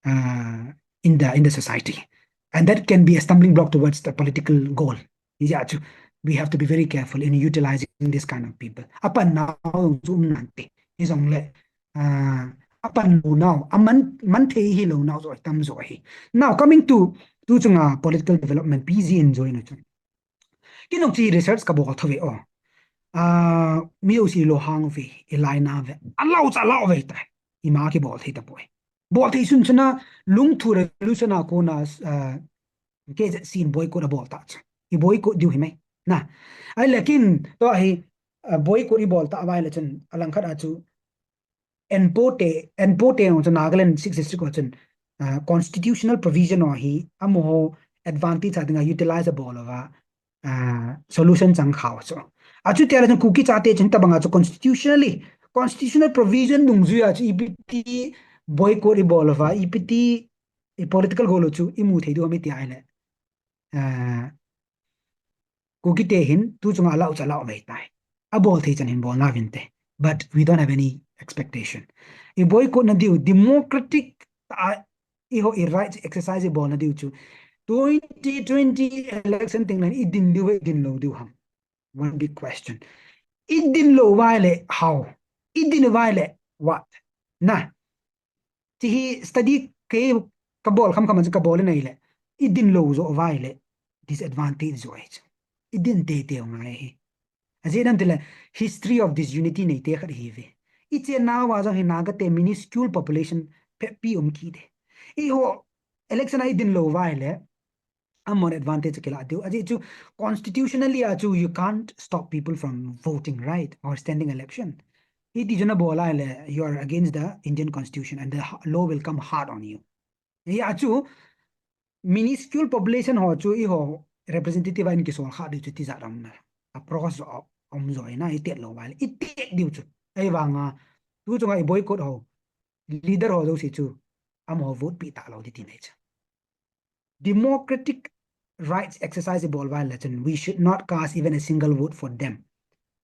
uh, in the, in the society. And that can be a stumbling block towards the political goal. Hijeh chu, we have to be very careful in utilizing this kind of people. Apan nau chu um nante. Hi jong le, uh, apan lou nau, aman, man thei hilou nau chu tam jo hi. Now, coming to, tu chunga political development, P G in join chu. Kei nung chi research ka bol thou ve o. Ah, mi u si lo hang ve, i lai na ve. A lau cha lau ve ta. I ma ki bol thei ta poi. Bol thei sun chuna, lung thu revolution a kona, ah, K Z C in boycott a bol ta cha. I boycott diu hi mai. Na. Ai lekin, to hi, ah, boycott i bol ta vai le chun, a langkhat a chu, Enpo te, Enpo te ho chu Nagaland Sixth District ho chun, ah, constitutional provision ho hi amaho advantage a dinga utilize abol uva, ah, solution chang khau chu. Achuti a le chun Kuki chate chun tabanga chu constitutionally, constitutional provision dungjuia chu ipi ti boycott ibol uva, ipi ti i political goal chu imu thei diu ham iti a le. Ah, Kuki te hin, tu chunga lau cha lau ve tai. Abol thei chan hin bol na vin te. But we don't have any expectation. I boycott na diu, democratic, ah, i ho i right exercise i bol na diu chu. Twenty twenty election teng nan i din diu, i din lou diu ham. One big question. I din lou vai le how? I din vai le what? Na. Chi hi study kei ka bol kham kham chu ka bol nei le. I din lou jo vai le. Disadvantage jo ai chu. I din te te ngai hi. Ajeh nam tile history of disunity nei te khat hi ve. I che na wa jong hi Naga te minuscule population phe pi um ki de. I ho election a i din lou vai le. Amon advantage kila diu. Ajeh chu constitutionally a chu you can't stop people from voting, right? Or standing election. Hiti chu nabol a le, you are against the Indian constitution and the ha- law will come hard on you. Hia chu, minuscule population ho chu eiho representative a in kisol kha diu chu tijat um na. A process a um jo na, i tet lou va le, i tet diu chu. Ahivanga, tu chunga i boycott ho, leader ho jouse chu, amaho vote pe talou ding ti nei chu. Democratic rights exercise i bol va le chun, we should not cast even a single vote for them.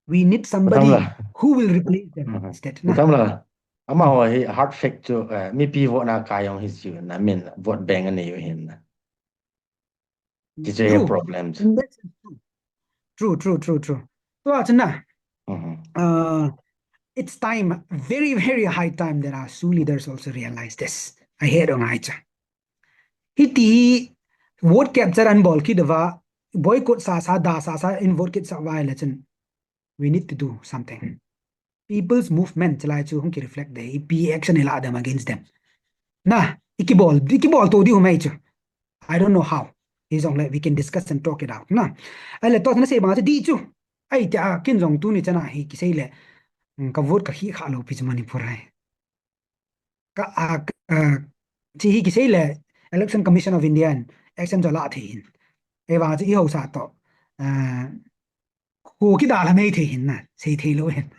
We need somebody Tamla. who will replace them Mhm. instead. Na. Tamla. Amaho hi hard fact chu, eh, mipi vote na kai jong hi chu na, min vote bank anei u hin na. Ti chu hi True. problem chu. In that sense, true. True, true, true, true. Tua chu na, Mhm. uh, it's time, very, very high time that our Shu leaders also realize this. Ahe dong ai cha. Hiti vote capture an bol kit uva, boycott sa sa, da sa sa in vote kit sa va le chun, we need to do something. People's movement chulai chu hung ki reflect de, ipi action i la dem against them. Na, i kibol, i kibol to diu mai chu. I don't know how. Hijongle, we can discuss and talk it out. Na. Ahile to na sei banga chu di chu. Ahi tia kin jong tuni chana hi kisei le. Mm, ka vote ka hi kha lou pi chu Manipur ai. Ka a, a, chi hi kisei le Election Commission of India in action chu la thei hin. Ahivang chu i ho sa to. A, ko kida la nei thei hin na, sei thei lou hin.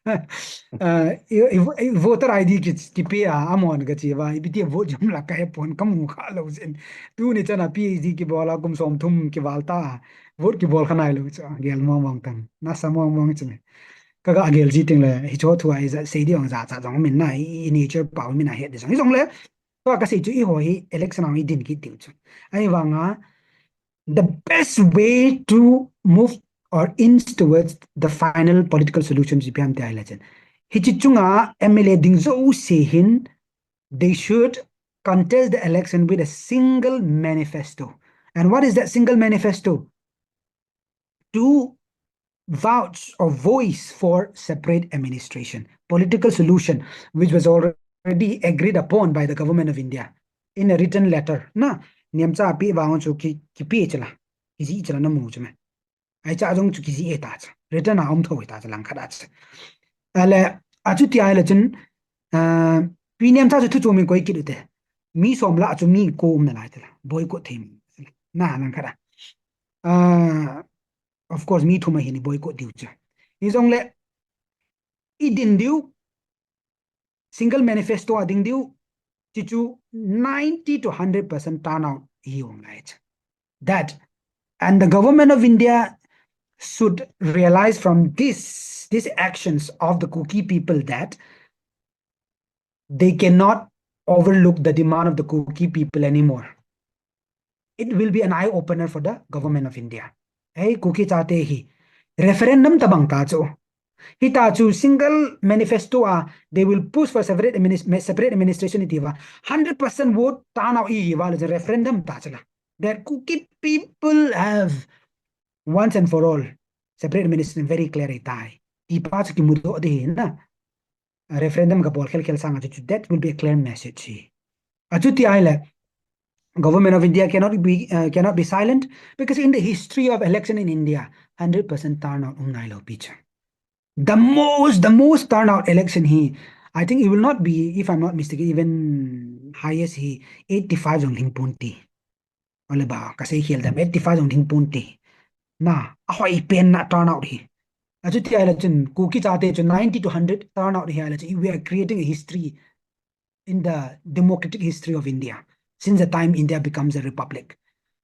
A, i, i, i voter I D ki, ki pe a, amon ka chi va, ipi ti vote jom la ka he pon ka mu kha lou jin. Tuni chana P H D kibol a kum som thum kival ta. Vote kibol kha nai lou chu, gel mong mong tang. Na sa mong mong chu. Ka ga gel ji ting le, hi cho thu ai ja, sei di ong ja cha jong min na, i, i nature pau min a het di jong. Hijongle, to ka sei chu eiho hi election a i din kit diu chu. Ahivanga, the best way to move or inch towards the final political solution chu ipi ham ti ahile chun. Hichi chunga M L A ding jouse hin, they should contest the election with a single manifesto. And what is that single manifesto? To vouch or voice for separate administration, political solution, which was already agreed upon by the government of India in a written letter. Na, nemcha pe vang chu ki, ki pe chila, ki ji chila na mu chu me. Ai cha jong chu ki ji e ta cha. Written a um tho e ta cha lang khat a cha. Ale, a chu ti ai le chun, ah, pi nemcha chu thu chu min koi kit u te. Mi som la chu mi ko um na lai te la. Boycott thei mi. Na lang khat a. Ah, of course, mi thum a hin i boycott diu chu. Hijongle, i din diu, single manifesto a ding diu, chi chu ninety to hundred percent turnout hi um lai chu. That, and the government of India should realize from this, these actions of the Kuki people that they cannot overlook the demand of the Kuki people anymore. It will be an eye opener for the government of India. Hey, Kuki chate hi referendum tabang ta chu. Hita chu single manifesto a, they will push for separate adminis-, separate administration iti va. Hundred percent vote turnout i hi va le referendum ta chu la. That Kuki people have once and for all separate administration very clear i tai. Ti pa chu ki mudoh di hi na. A referendum ka bol khel khel sanga chu, chu, that will be a clear message hi. A chu ti ai le, government of India cannot be, uh, cannot be silent, because in the history of election in India, hundred percent turnout um nai lou pi chu. The most, the most turnout election hi, I think it will not be, if I'm not mistaken, even highest hi eighty-five jong lhing pon ti. Ole ba, ka sei khel dem, eighty-five jong lhing pon ti. Na, a hoi pen na turnout hi. A chu ti ai le chun, Kuki chate chu ninety to hundred turnout hi ai le chun, we are creating a history in the democratic history of India since the time India becomes a republic.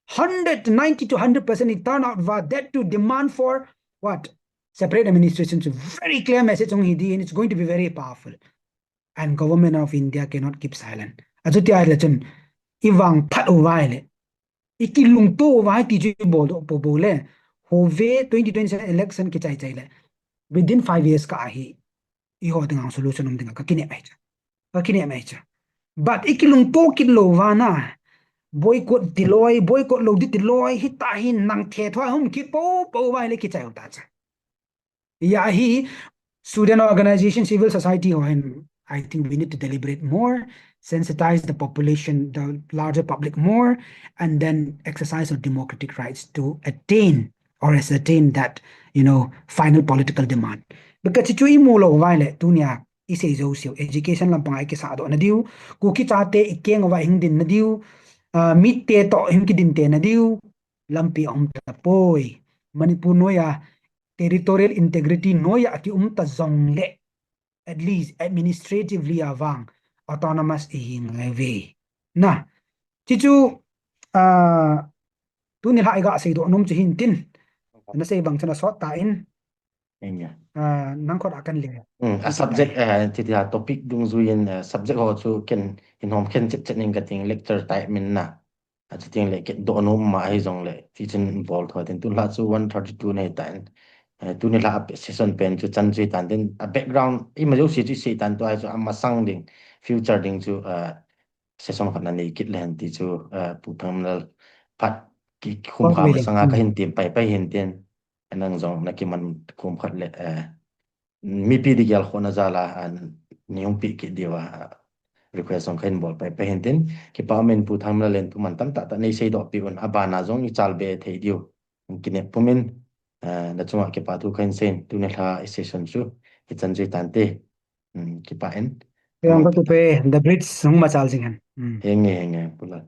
Hundred, ninety to hundred percent i turnout va, that to demand for what? Separate administration chu very clear message hung hi di, and it's going to be very powerful. And government of India cannot keep silent. A chu ti ai le chun, i vang phat u vai le, i ki lungto u vai ti chu i bol doh po po le, hove twenty twenty-seven election ki chai chai le, within five years ka hi, i ho ding ang solution um ding ka kine mai cha. Ka kine mai cha. But i ki lungto kit lou va na, boycott ti loi, boycott lou di ti loi, hita hi nang the thua hum ki po po vai le ki chai u ta cha. Ya hi, student organization, civil society ho hin, I think we need to deliberate more, sensitize the population, the larger public more, and then exercise our democratic rights to attain or ascertain that, you know, final political demand. Beka chi chu imu lou uva ahile, tunia isei jouseu, education lampanga ikisah doh nadiu, Kuki chate ikeng uva hing din nadiu, ah, mitte toh hing kidin te nadiu, lampi aum tapoi. Manipur noiya territorial integrity noiya akium ta jongle, at least administratively avang autonomous ihi ngai ve. Na, chi chu, ah, tuni lha iga seidoh nom chu hin tin. Nasei bang chun asot tan. Eng e. Ah, nang khut a kan le. Hmm, a subject, eh, ti, ti a topic dungjuiyin, eh, subject ho chu ken hin hom khen chet chet ning kating, lecture type min na. A chu ting le ken doh nom ma ahi jongle, ti chun bol tho tin, tu lha chu one thirty-two nei tan. Eh, tuni lha a pe-, session pen chu chan chu tan tin, a background, ima jouse chu sei tan, tu ahi chu amasang ding, future ding chu, eh, session khat na nei kit le hen ti chu, eh, Pu Thangminlal phat ki, ki khum kha masanga ka hin tim pai pai hin tin. Nang jong na kiman khum khat le, eh, mipi di gel khona jal a, an, nei hung pi kit diu a, request jong ka hin bol pai pai hin tin. Kipa umin Pu Thangminlal in thu man tam tah tah nei seidoh pi un, abana jong i chalbe thei diu. Kinem pumin, eh, na chunga kipa thu ka hin seiyin, tuni lha i session chu i chan chu tan te. Hmm, kipa in. Yang ka tu pe, the bridge hung machal jing hen. Hmm. Henge, henge, Pu Lal.